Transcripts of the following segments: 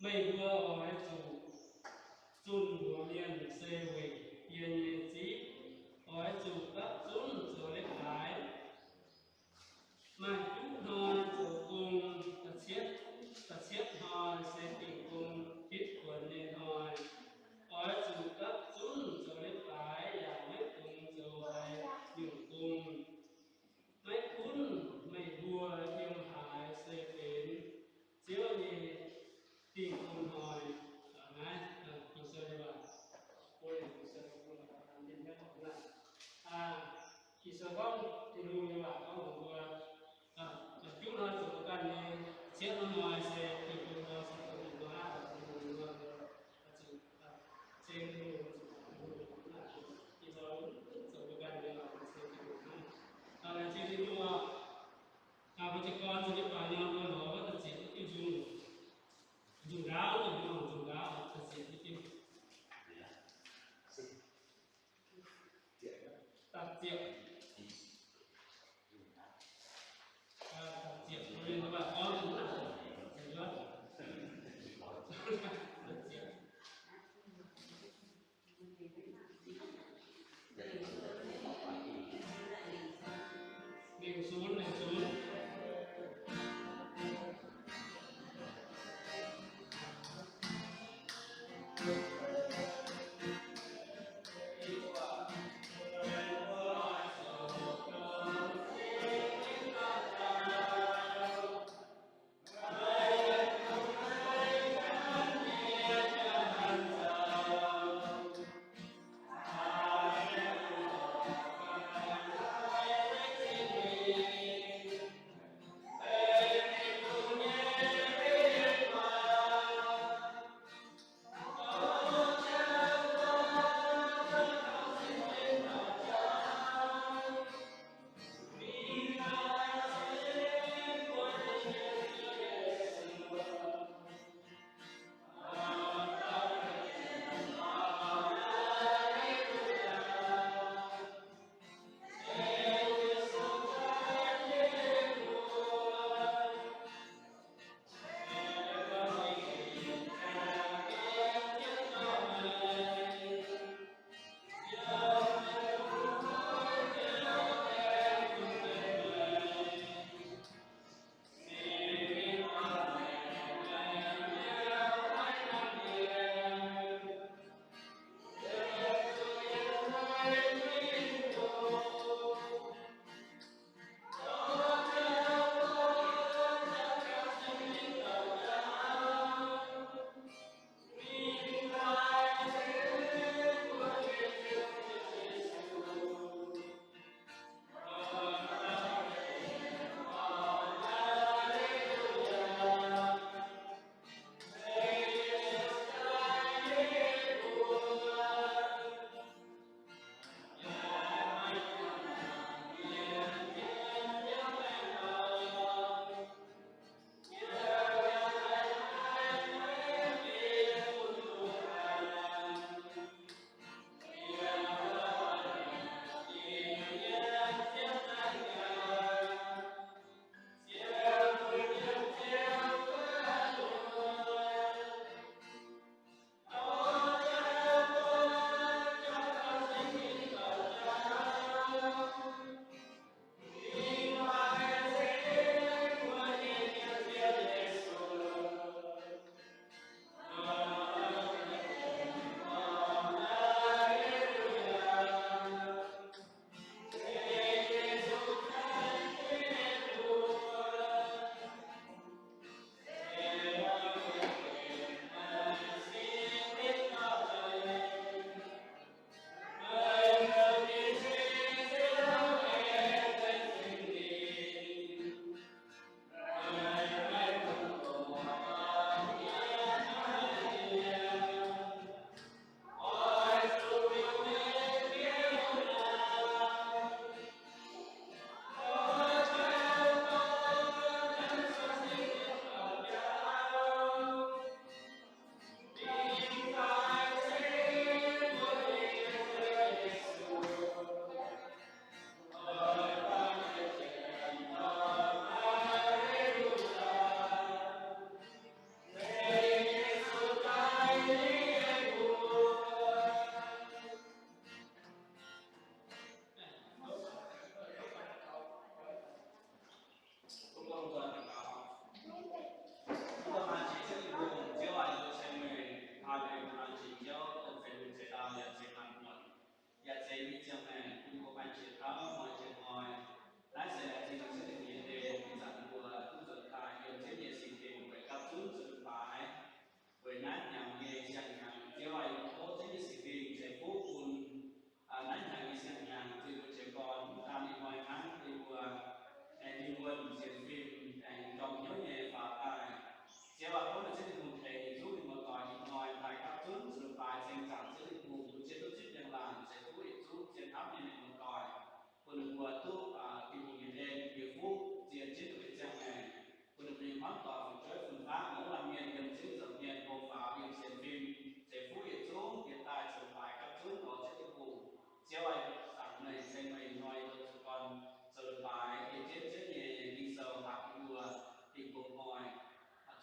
Meih mbuo oix zuqc zunh mbuox mienh se weic yie nyei zipv. Oix zuqc gapv zunv zoux leiz-baaix. Maaih juqv hnoi zoux gong, da'cietv, da'cietv hnoi se dingh gong hitv kuonx nyei hnoi. Oix zuqc gapv zunv zoux leiz-baaix yaac maiv dungx zoux haaix nyungc gong. Maiv gunv meih mbuo yiem haaix se benx Ziouv nyei dingh gong hnoi. Naaiv Ging-Sou nyei waac. Ging-Sou gorngv Tin-Hungh nyei waac gorngv mbuo, juqv hnoi zoux ganh nyei, cietv hnoi se dingh gong hnoi, se dingh gong hnoi, zuqc Ging-Sou zoux ganh nyei se dingh gong hnoi. Laengz zingh Tin-Hungh oc. Mbuo jiez gorn zuqc nyei baac nor, mbuo lorz wuov da'ziepc diuh nzung, nzung ndaauv, nzung ndaauv, da'ziepc diuh, da'ziepc, da'ziepc, mbuo mienh mbuo gorngv,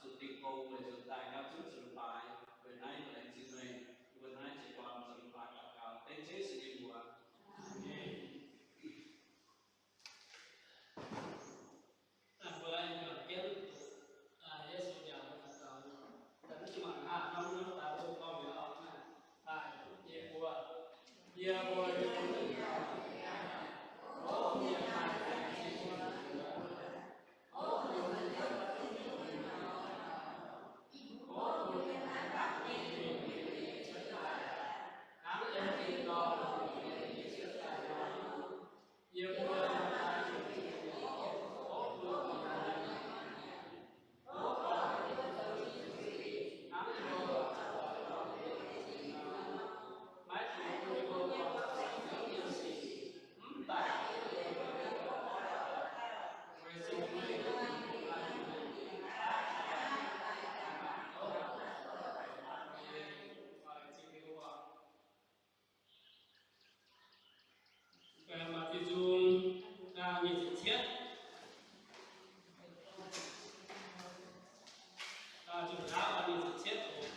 zuqc dingh gong, weic zuqc daaih gapv zunv zoux leiz-baaix. Weic naaiv laengz zingh meih, mbuo naaiv jiez gorn zoux leiz-baaix daux gaux dengv Yesu nyei mbuox. Aamen. Mbuo aengx jienv Yesu njaaux daux gaux. Daaih mv zuqc mangc haav norm norm daaih mbuo gorngv mi'aqv. Yie mbuo, yie mbuo, Maaih Tin-Hungh, nyic ziepc cietv, nyic ziepc cietv oc.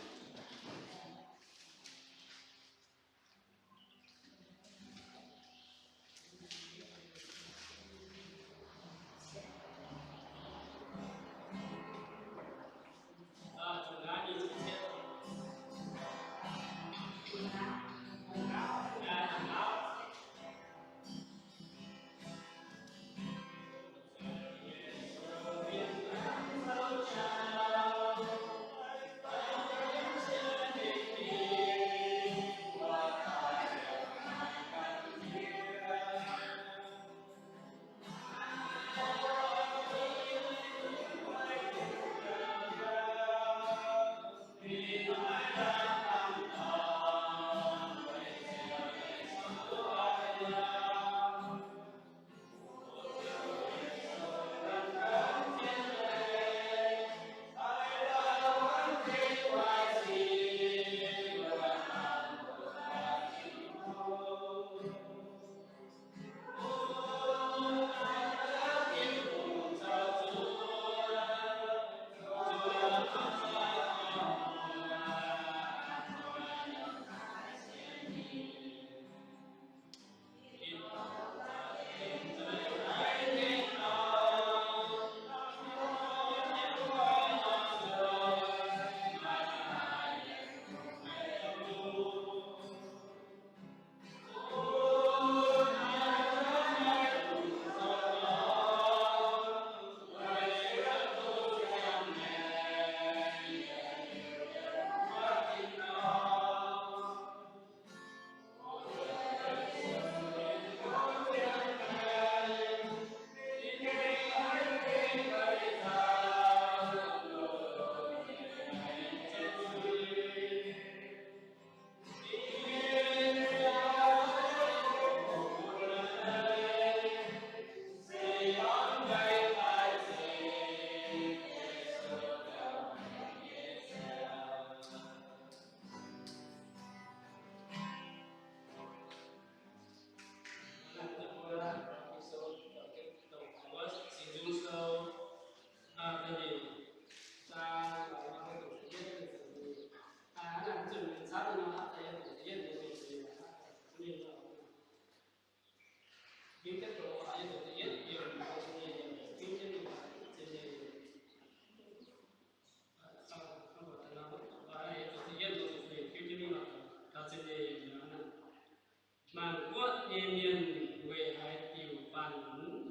Mangc guoqv nyei mienh weic haaix diuc faanh lunx?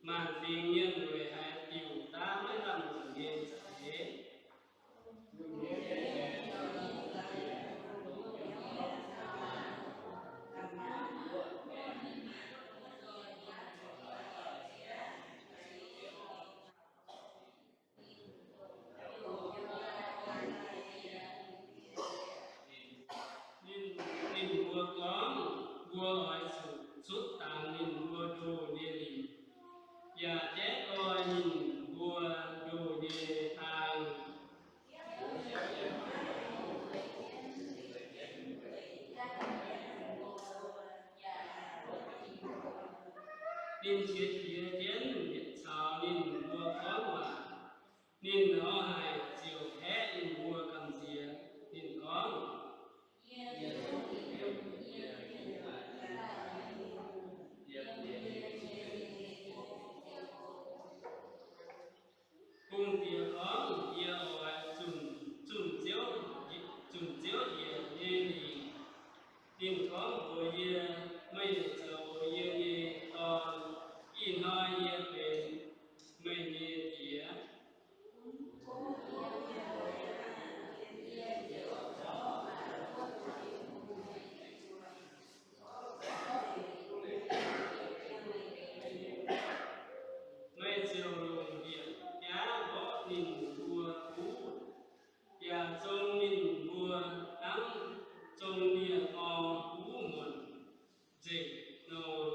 Maanc fingx mienh weic haaix diuc daav maiv lamh longc nyei za'eix? Ninh, ninh mbuo gorngv, mbuo oix zuqc zutv dangx ninh mbuo ndoh nyei limc, yaac jaiv nqoi ninh mbuo ndoh nyei hlang. Ninh qiex jiez jienv yietc caux ninh mbuo gorngv waac. Ninh Nor haic ziouc kaeqv ninh mbuo gamh nziex. Ninh gorngv, Hungh diex gorngv, Yie oix zunc, zunc Ziouv, zunc Ziouv njiec nyei lingc. Ninh gorngv mbuox yie, Meih zoux yie nyei dorn. Ih hnoi yie benx meih nyei diex. Meih ziouc longc yietc biaav mborqv ninh mbuo buv, yaac zong ninh mbuo hnangv zong nie-orn buv muonc nzengc nor.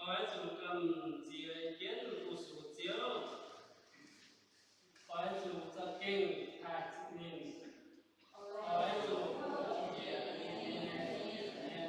Oix zuqc gamh nziex jienv fu-sux Ziouv. Oix zuqc za'gengh taaih ninh. Oix zuqc maiv zeiz laengz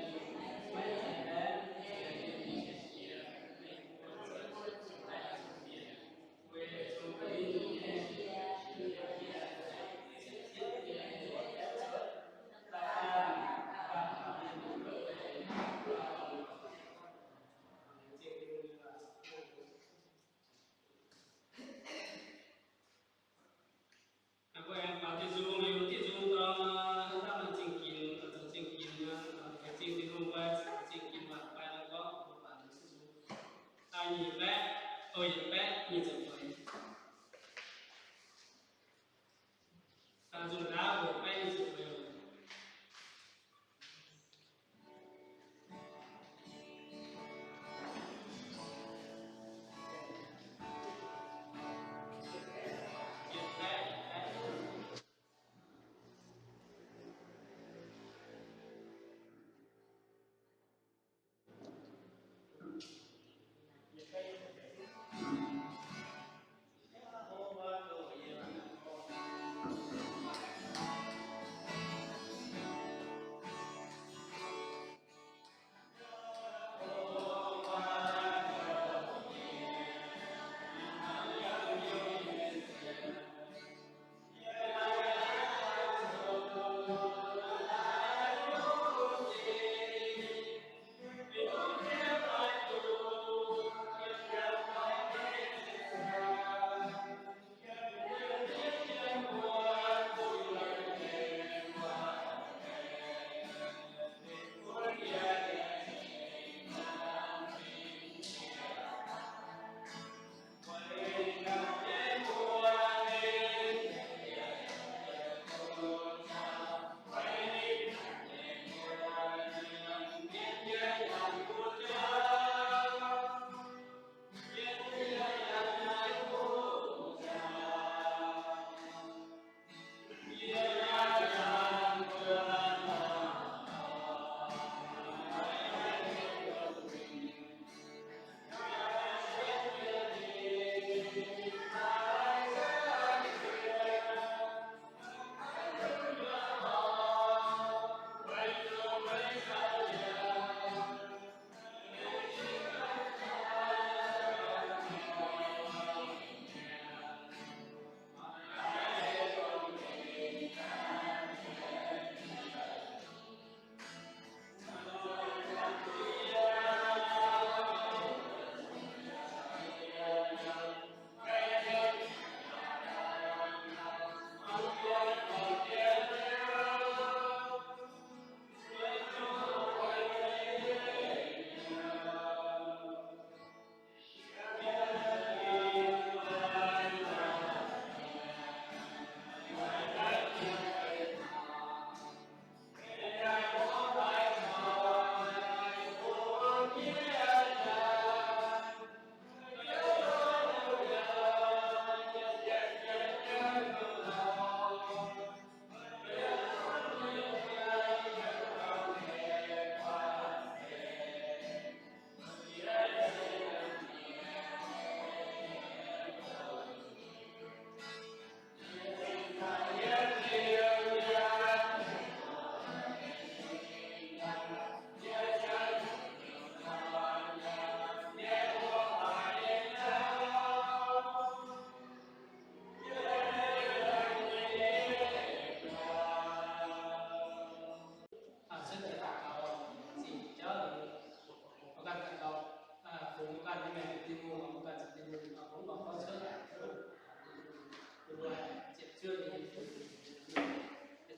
Mbuo aengx faaux Tin-Hungh, liuz Tin-Hungh dorng, hnangv daaih zingh ginx, zoux zingh ginx, zingh Tin-Hungh fai zingh ginx waac fai la'gorngv mbuo baac Tin-Hungh. Daaih nyic baeqv, o, yietc baeqv nyic ziepc feix. Daaih nzunc ndaauv yietc baeqv nyic ziepc feix.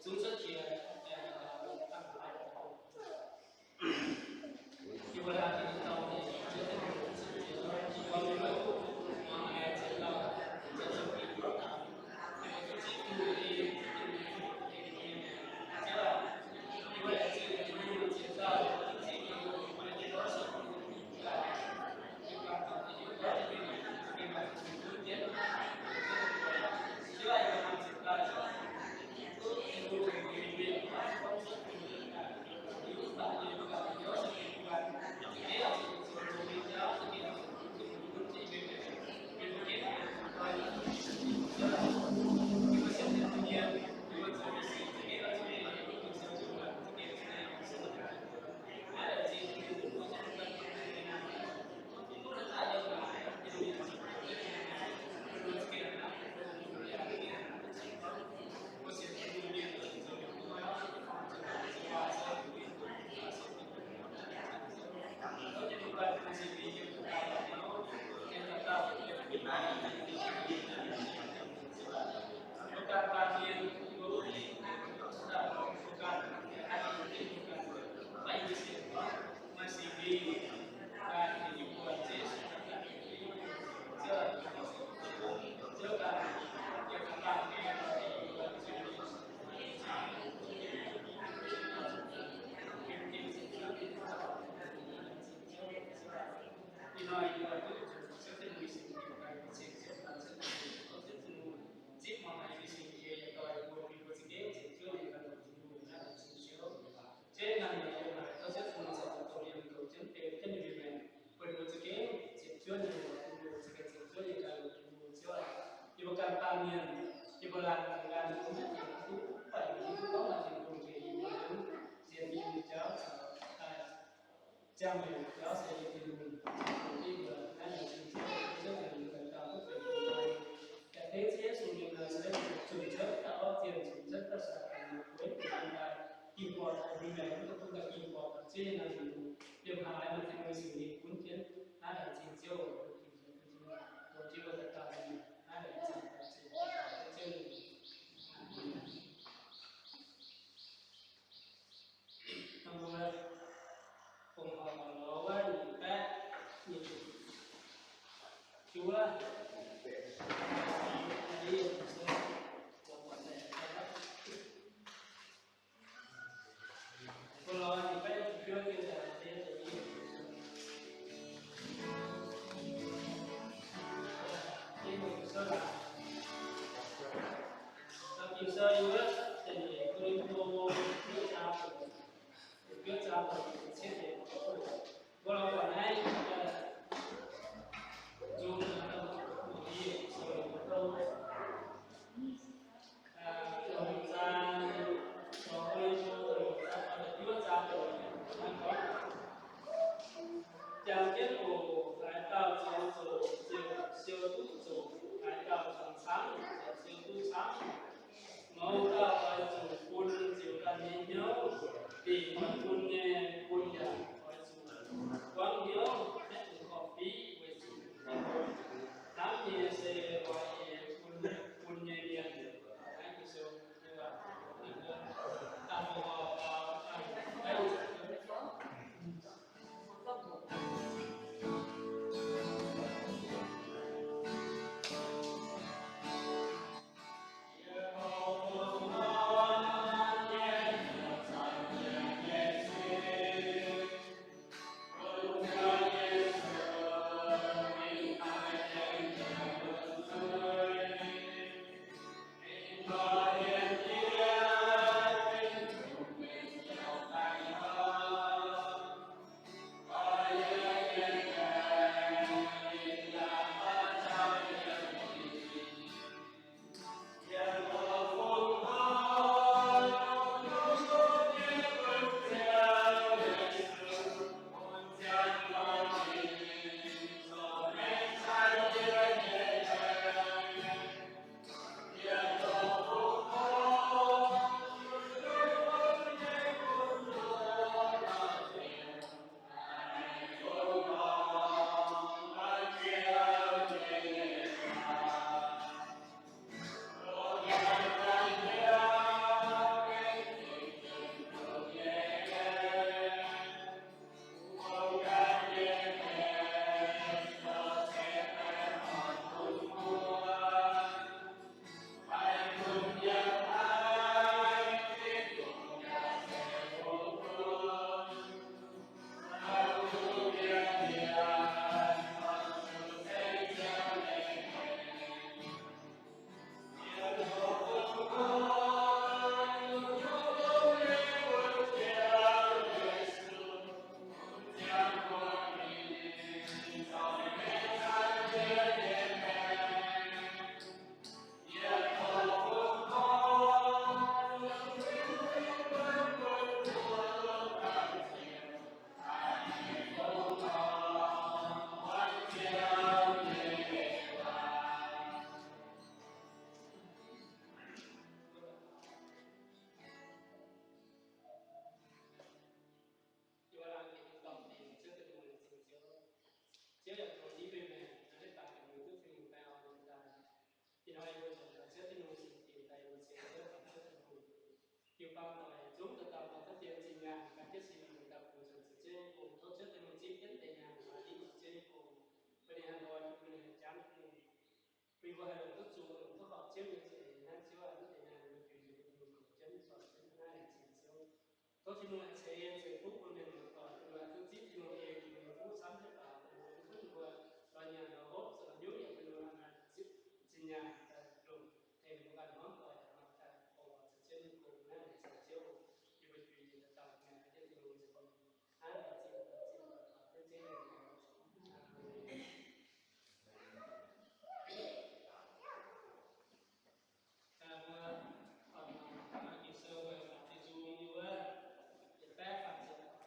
zungv cuotv jiex, Yie mbuo ganh baamh mienh, yie mbuo laanh ganh mienh, yie mbuo laanh ganh mienh, mv baac yie mbuo gorngv maaih Tin-Hungh nzengc yie mbuo hnangv, zien yie mbuo jauv caux daaih ziangh maengc jauv se yie Tin-Hungh, yie mbuo naaiv laengz zingh Ziouv, Ziouv nzengc yie mbuo daux gaux duqv benx Tin-Hungh. Yaac tengx Ziouv Yesu nyei naaic se zunc cuotv daaih orqv zienh, zunc cuotv daaih saah daaih bueix daaih ging buatc daaih mingh maengc, mv duqv daaih ging buatc daaih zienh naaic, yiem haaix maaih Tin-Hungh Singx Lingh gunv jienv, naaiv laengz zingh Ziouv, Tin-Hungh, Tin-Hungh, Tin-Hungh daux gaux naaiv laengz zingh, laengz zingh Ziouv. Mbuo bungx horc lorz wuov nyic baeqv nyic juov. Mbuo lorz nyic baeqv nyic juov jienv daaih, Ging-Sou yiem wuov da'nyeic Ko^lin^to juov zaang, juov zaang ciev yiec. Mbuo lorz buatc naaiv, nzung, Ging-Sou, longc zaang, longc Ko^lin^to, longc zaang, juov zaang, gorngv, jangx jienv oc. Haaix dauh zuangx zoqc ziouc siou duqv zoqc. Haaix dauh zuangx camv ziouc siou duqv camv. Mouz dauh oix zuqc bun ziouc ganh nyei hnyouv. Dingc oix bun nyei, bun yaac oix zuqc buangv hnyouv. Sin daaih bun zuqc za'gengh gong, tov Ziouv Tin-Hungh zipv jienv deix nyaanh, daaih dingv zuqc za'gengh gong, bun ninh haih lorz bun ninh haih jangv Tin-Hungh, bun mbuo haih longc duqv zuqc, longc duqv horpc Ziouv nyei za'eix. Naaiv Ziouv aac, deix nyaanh mbuo juix njiec Tin-Hungh longc jienv, zorc jienv naaiv laengz zingh Ziouv. Tov Tin-Hungh ceix ceix fuqv bun mienh muoz-doic, bun mbuo duqv zipv Tin-Hungh nyei, bun mbuo fuqv camv jienv baac bun mbuo duqv gunv mbuo lorz nyaanh lorz hopv, zoux lorz nyungc yaac bun mbuo zipv zinh nyaanh daaih longc tengx mbuo ganh hmuangv doic yaac maaih daaih bungx oix zuqc Ziouv nyei gong. Naaiv laengz zingh Ziouv, yie mbuo juix njiec daaih dauh nyaanh jienv Tin-Hungh nzengc. Hnangv naaic zingh, zingh, zingh, zingh, zingh. Mbuo, mbuo, Ging-Sou mbuo Ging-Sou nyei wuov, yietc baeqv faah ziepc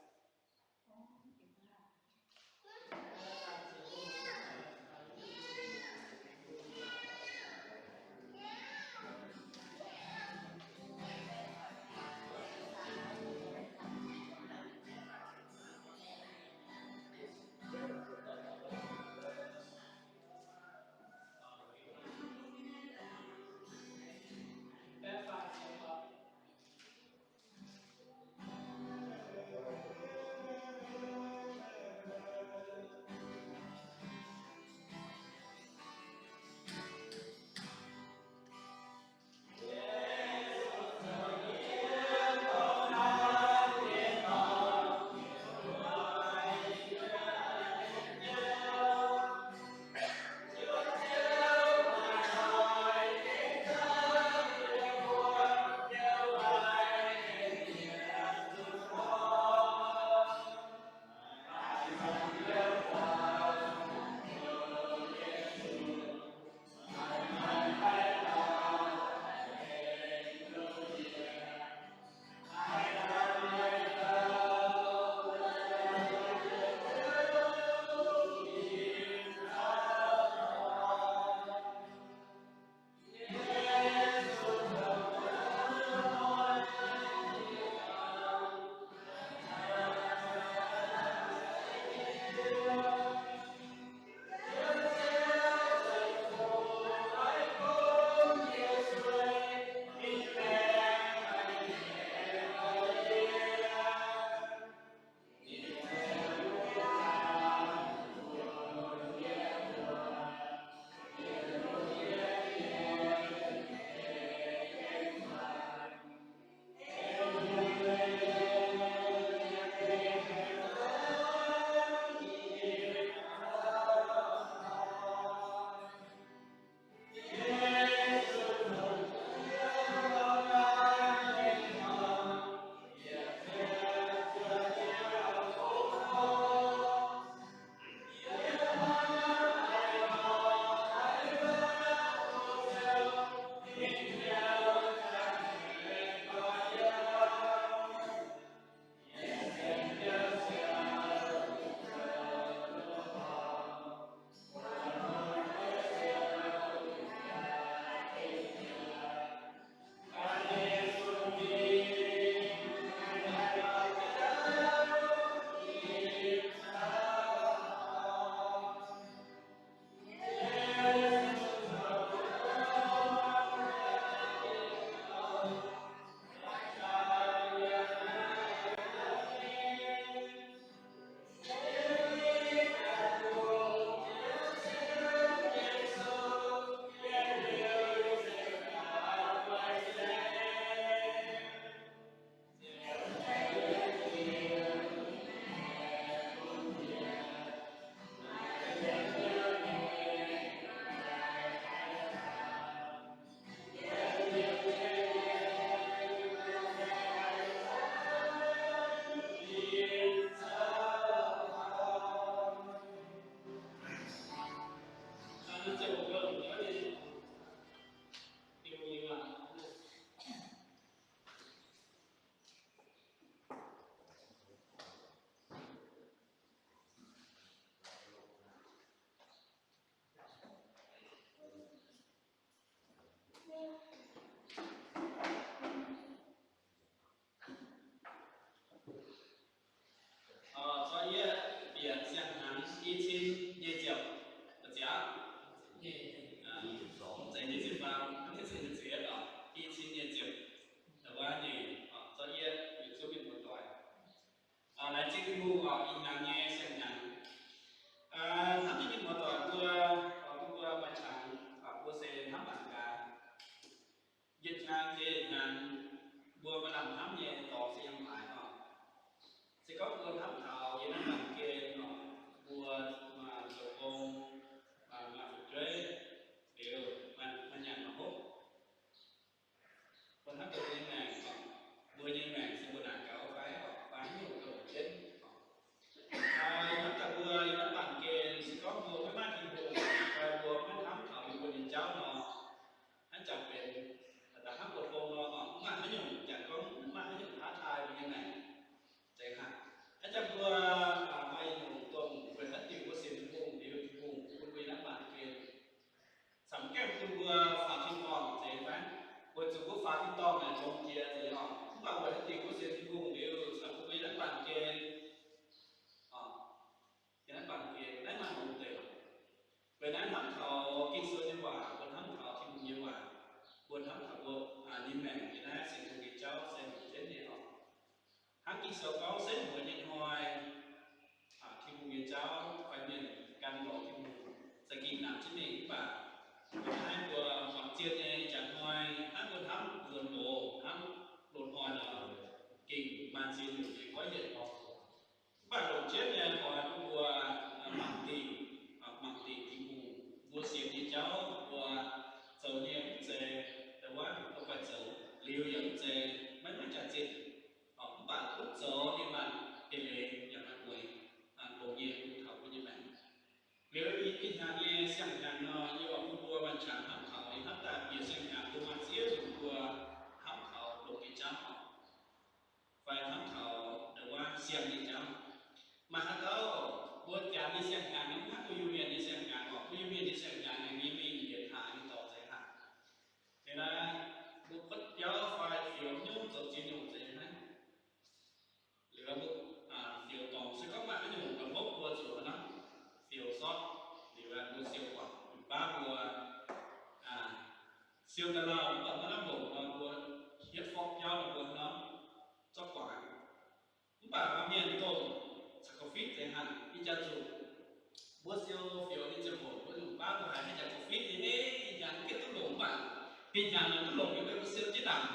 Ih hnyangx naaic duqv longc nyei, mbuo siou jienv naaic.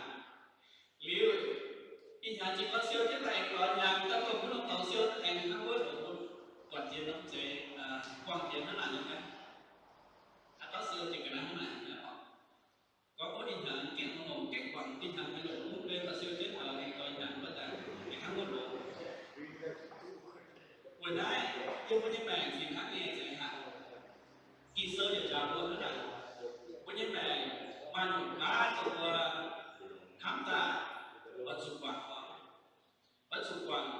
Liuz ih hnyangx jiex gau siou jienv naaic, aengx lorz hnyangx daaih dongh wuov norm dorngx siou aengx hnangv wuov longc mbuo buatc jiex norm zeiz, buangh jiex hnangv naaic nyei. Aa, dauh siou jiex ga'naaiv hnangv naaic nyei oc. Gorngv wuov ih hnyangx gengh longc, gengh guangc ih hnyangx nyei longc mv bei, dauh siou jienv aengx lorz hnyangx mbuo daaih aengx hnangv wuov longc. Weic naaiv yiem mbuo nyei maengc fih hnangv nyei zeiz haic. Ging-Sou yaac njaaux mbuo hnangv naaic, mbuo nyei maengc maaih nyungc gaax dongh mbuo hnamv daaih oix zuqc guangc oc. Oix zuqc guangc,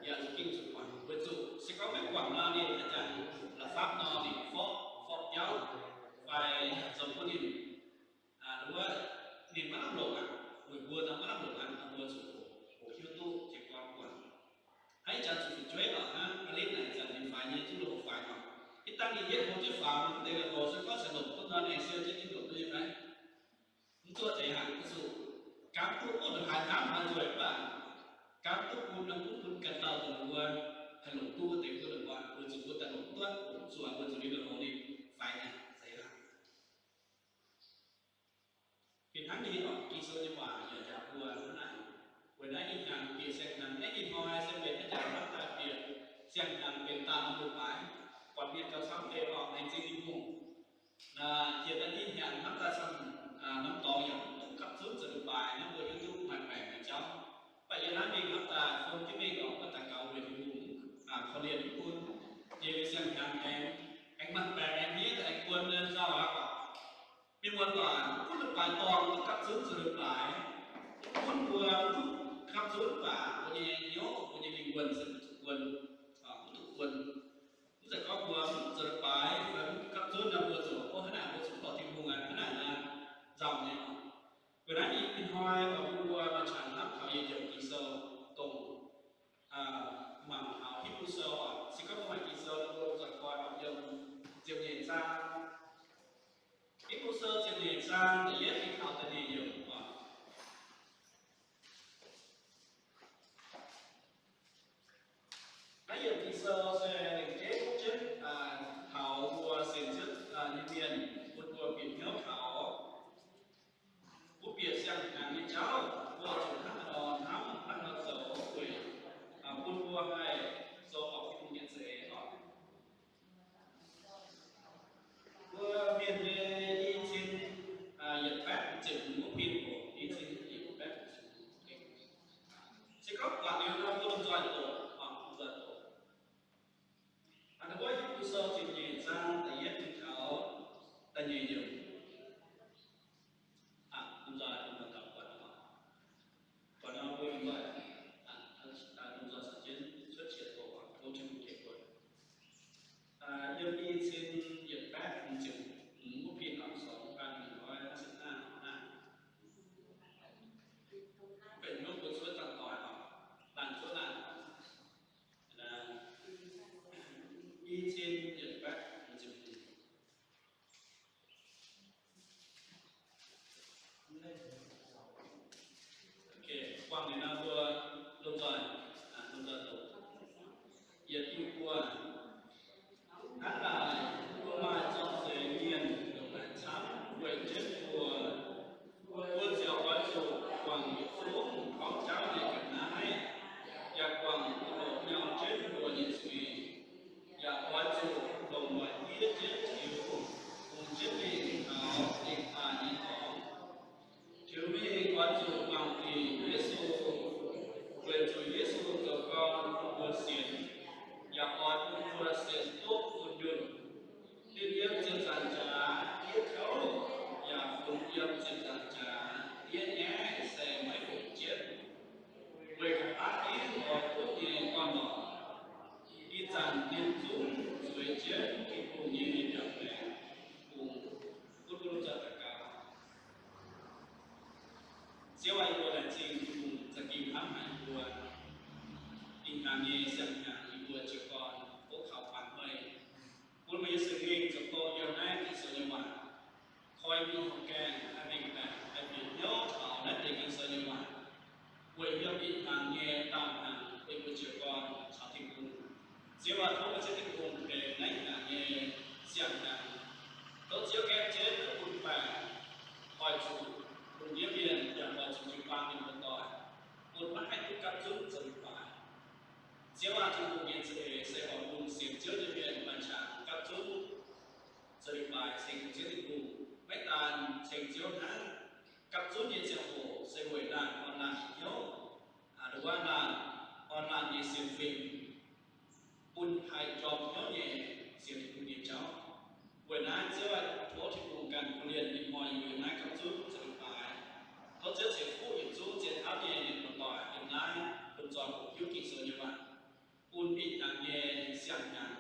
yaac zuqc gengh zuqc guangc, weic zuqc se gorngv maiv guangc nor, ninh haaix zanc la'fapv nor ninh forv, forv biauv fai zoux bun ninh, wuov, ninh maiv lamh longc aqv, weic mbuo nor maiv lamh longc aqv, mbuo zuqc hoqc, hoqc hiuv duqv jiez gorn guangc. Hnangv ih zanc zuqc fu'jueiv oc, hnangv aa letv naaic zanc ninh faix nyei, zuqc loz-houx faix oc. Ih dangh ninh yietv houx jienv faaux, mv deix loz-houx se gorngv caux longc duqv nor, aengx siou jienv ninh longc duqv nyei fai? Mv duqv deix haic, zuqc gaamv duqv bun haaix hnamv haaix nzueic mv baac gaamv duqv bun nor, bun bun ganh dauh dongh mbuo haih longc duqv wuov deix bun longc, weic zuqc mbuo daaih longc duqv, longc zuqc, weic zuqc ninh loz-houx ninh faix nyei, deix haic. Fih hnangv nyei oc, Ging-Sou nyei waac yaac njaaux mbuo hnangv naaic. Weic naaiv ih hnyangx bieqc siang-hnyangx, naaiv ih hnoi se benx naaiv jaax hnamv daaih bieqc siang-hnyangx benx daaih norm leiz-baaix, buatc mienh gauh camv deix oc, laengz zingh Tin-Hungh. Naaiv jiex naaiv ih hnyangx hnamv daaih camv, norm dorngx yaac mv duqv gapv zunv zoux leiz-baaix, naaiv mbuo hiuv duqv maaih baengc nyei jauv. Mv baac yiem naaiv mingh hnamv daaih fun jienv mingh oc, mbuo daux gaux weic Tin-Hungh korv-lienh mv bun, jiex siang-hnyangx aengx, aengx maaih baengc aengx hniev aengx guon nzauh aqv oc. Mienh muoz doic, mv gunv leiz-baaix dorngh mv duqv gapv zunv zoux leiz-baaix, mv gunv mbuo mv duqv gapv zunv, mv baac mbuo nyei hnyouv, mbuo nyei lingh wuonh se mv duqv guon, mv duqv guon. Mv zeiz gorngv mbuo mv zoux leiz-baaix fai mv gapv zunv nor, mbuo zuqc, o, hnangv naaic mbuo zuqc dorh Tin-Hungh aqv, hnangv naaic nor nzauh nyei oc. Weic naaiv ih hnoi oc, mbuo maaih qangx hnamv taux yietc yiemc Ging-Sou dongh mangc taux Hipv^lu Sou oc. Se gorngv mbuo maaih Ging-Sou, mbuo zuqc koi oc, yiem ziepc nyeic zaang. Hipv^lu Sou ziepc nyeic zaang da'yietv mingh taux da'nyeic yiemc oc. Naaiv yiemc Ging-Sou se lengc jeiv gorngv jienv taux mbuo sienx Ziouv nyei mienh bun mbuo bieqc hnyouv taux, mbuo bieqc siang-hnyangx nyei jauv, mbuo zuqc hnangv haaix nor hnamv, hnangv haaix nor zoux weic bun mbuo haih zoux horpc Tin-Hungh nyei za'eix oc. Mbuo mienh nyei i cin yietc baeqv ziepc hmz wuov pin oc, i cin yietc baeqv ziepc hmz. Se gorngv buatc liuz nor, mbuo lomh nzoih doqc, lomh nzoih doqc. Aa, wuov Hipv^lu Sou ziepc nyeic zaang da'yietv mingh taux da'nyeic yiemc. Aa, lomh nzoih, lomh nzoih doqc buatc nor, buatc nor mbuo lomh nzoih, lomh nzoih caux jienv cuotv qiex doqc, tov Tin-Hungh tengx mbuo. Yiem i cin yietc baeqv hmz ziepc hmz wuov pin oc, สองพันหนึ่งร้อยห้าสิบห้า naaiv. Mv baac hnyouv mbuo cuotv dangh doic oc, laanh cuotv laanh oc. I cin yietc baeqv hmz ziepc hmz. Ok, buangh liuz nor mbuo lomh nzoih, lomh nzoih doqc. Yietc diuh buo. Hnangv naaic, mbuo maaih zorng-zengx mienh ndongc naaic camv weic jienv mbuo. Mbuo ziouc oix zuqc guangc yietc zungv gorngv jauv nyei ga'naaiv, yaac guangc hoc nyau jienv mbuo nyei zuiz, yaac oix zuqc longc noic yie jienv tiux, bungx jienv mingh taux lingh daaih nyei dorngx. Tiux mingh oix zuqc mangc dingc Yesu, weic zuqc Yesu zoux gau bun mbuo sienx, yaac oix bun mbuo sienx duqv fun yunh. Ninh yiem ziepc nzaangc jaax, diev kouv, yaac funx yiem ziepc nzaangc jaax, diev nyaiv se maiv funx jienv. Weic ga'naaiv ginv oix duqv nyei orn-lorqc, ih zanc ninh zungv zueiz jienv Tin-Hungh nyei mbiaauc baengx, bun mbuo lomh nzoih daux gaux. Ziouv aac, yie mbuo laengz zingh Tin-Hungh za'gengh hnamv haic yie mbuo. Ih hnyangx nyei siang-hnyangx yie mbuo jiez gorn duqv kaux baengc meih. Bun meih nyei Singx Lingh zoux gong yiem naaiv Ging-Sou nyei waac, koi mingh horqc gaengh, haih mengh baeqc, haih bieqc hnyouv taux naaiv deix Ging-Sou nyei waac, weic yiem ih hnyangx nyei daauh hnyangx yie mbuo jiez gorn caux Tin-Hungh. Ziouv aac, tov meih Ziouv Tin-Hungh tengx naaiv hnyangx nyei siang-hnyangx. Tov Ziouv gaeqv jienv bun baengc, oix zuqc longc hnyouv mienh yaac oix zuqc jiu-baang mienh muoz-doic, bun maiv haih duqv gapv zunv zoux leiz-baaix. Ziouv aah! Tin-Hungh nyei za'eix se oix bun sienx Ziouv nyei mienh maaih qangx gapv zunv zoux leiz-baaix ceng Ziouv Tin-Hungh. Maiv daan ceng Ziouv hnangv, gapv zunv nyei ziangh hoc se weic laanh orn laanh hnyouv, nduov laanh orn laanh nyei sienx fim, bun haih jorm hnyouv nyei sienx Tin-Hungh nyei jauv. Weic naaiv Ziouv aah! Tov Tin-Hungh ganh korv-lienh ih hnoi yie mbuo naaiv gapv zunv zoux leiz-baaix. Tov Ziouv ceix fuqv yietc zungv zien auv nyei mienh muoz-doic yiem naaiv lomh nzoih hoqc hiuv Ging-Sou nyei waac, bun ih hnyangx nyei siang-hnyangx,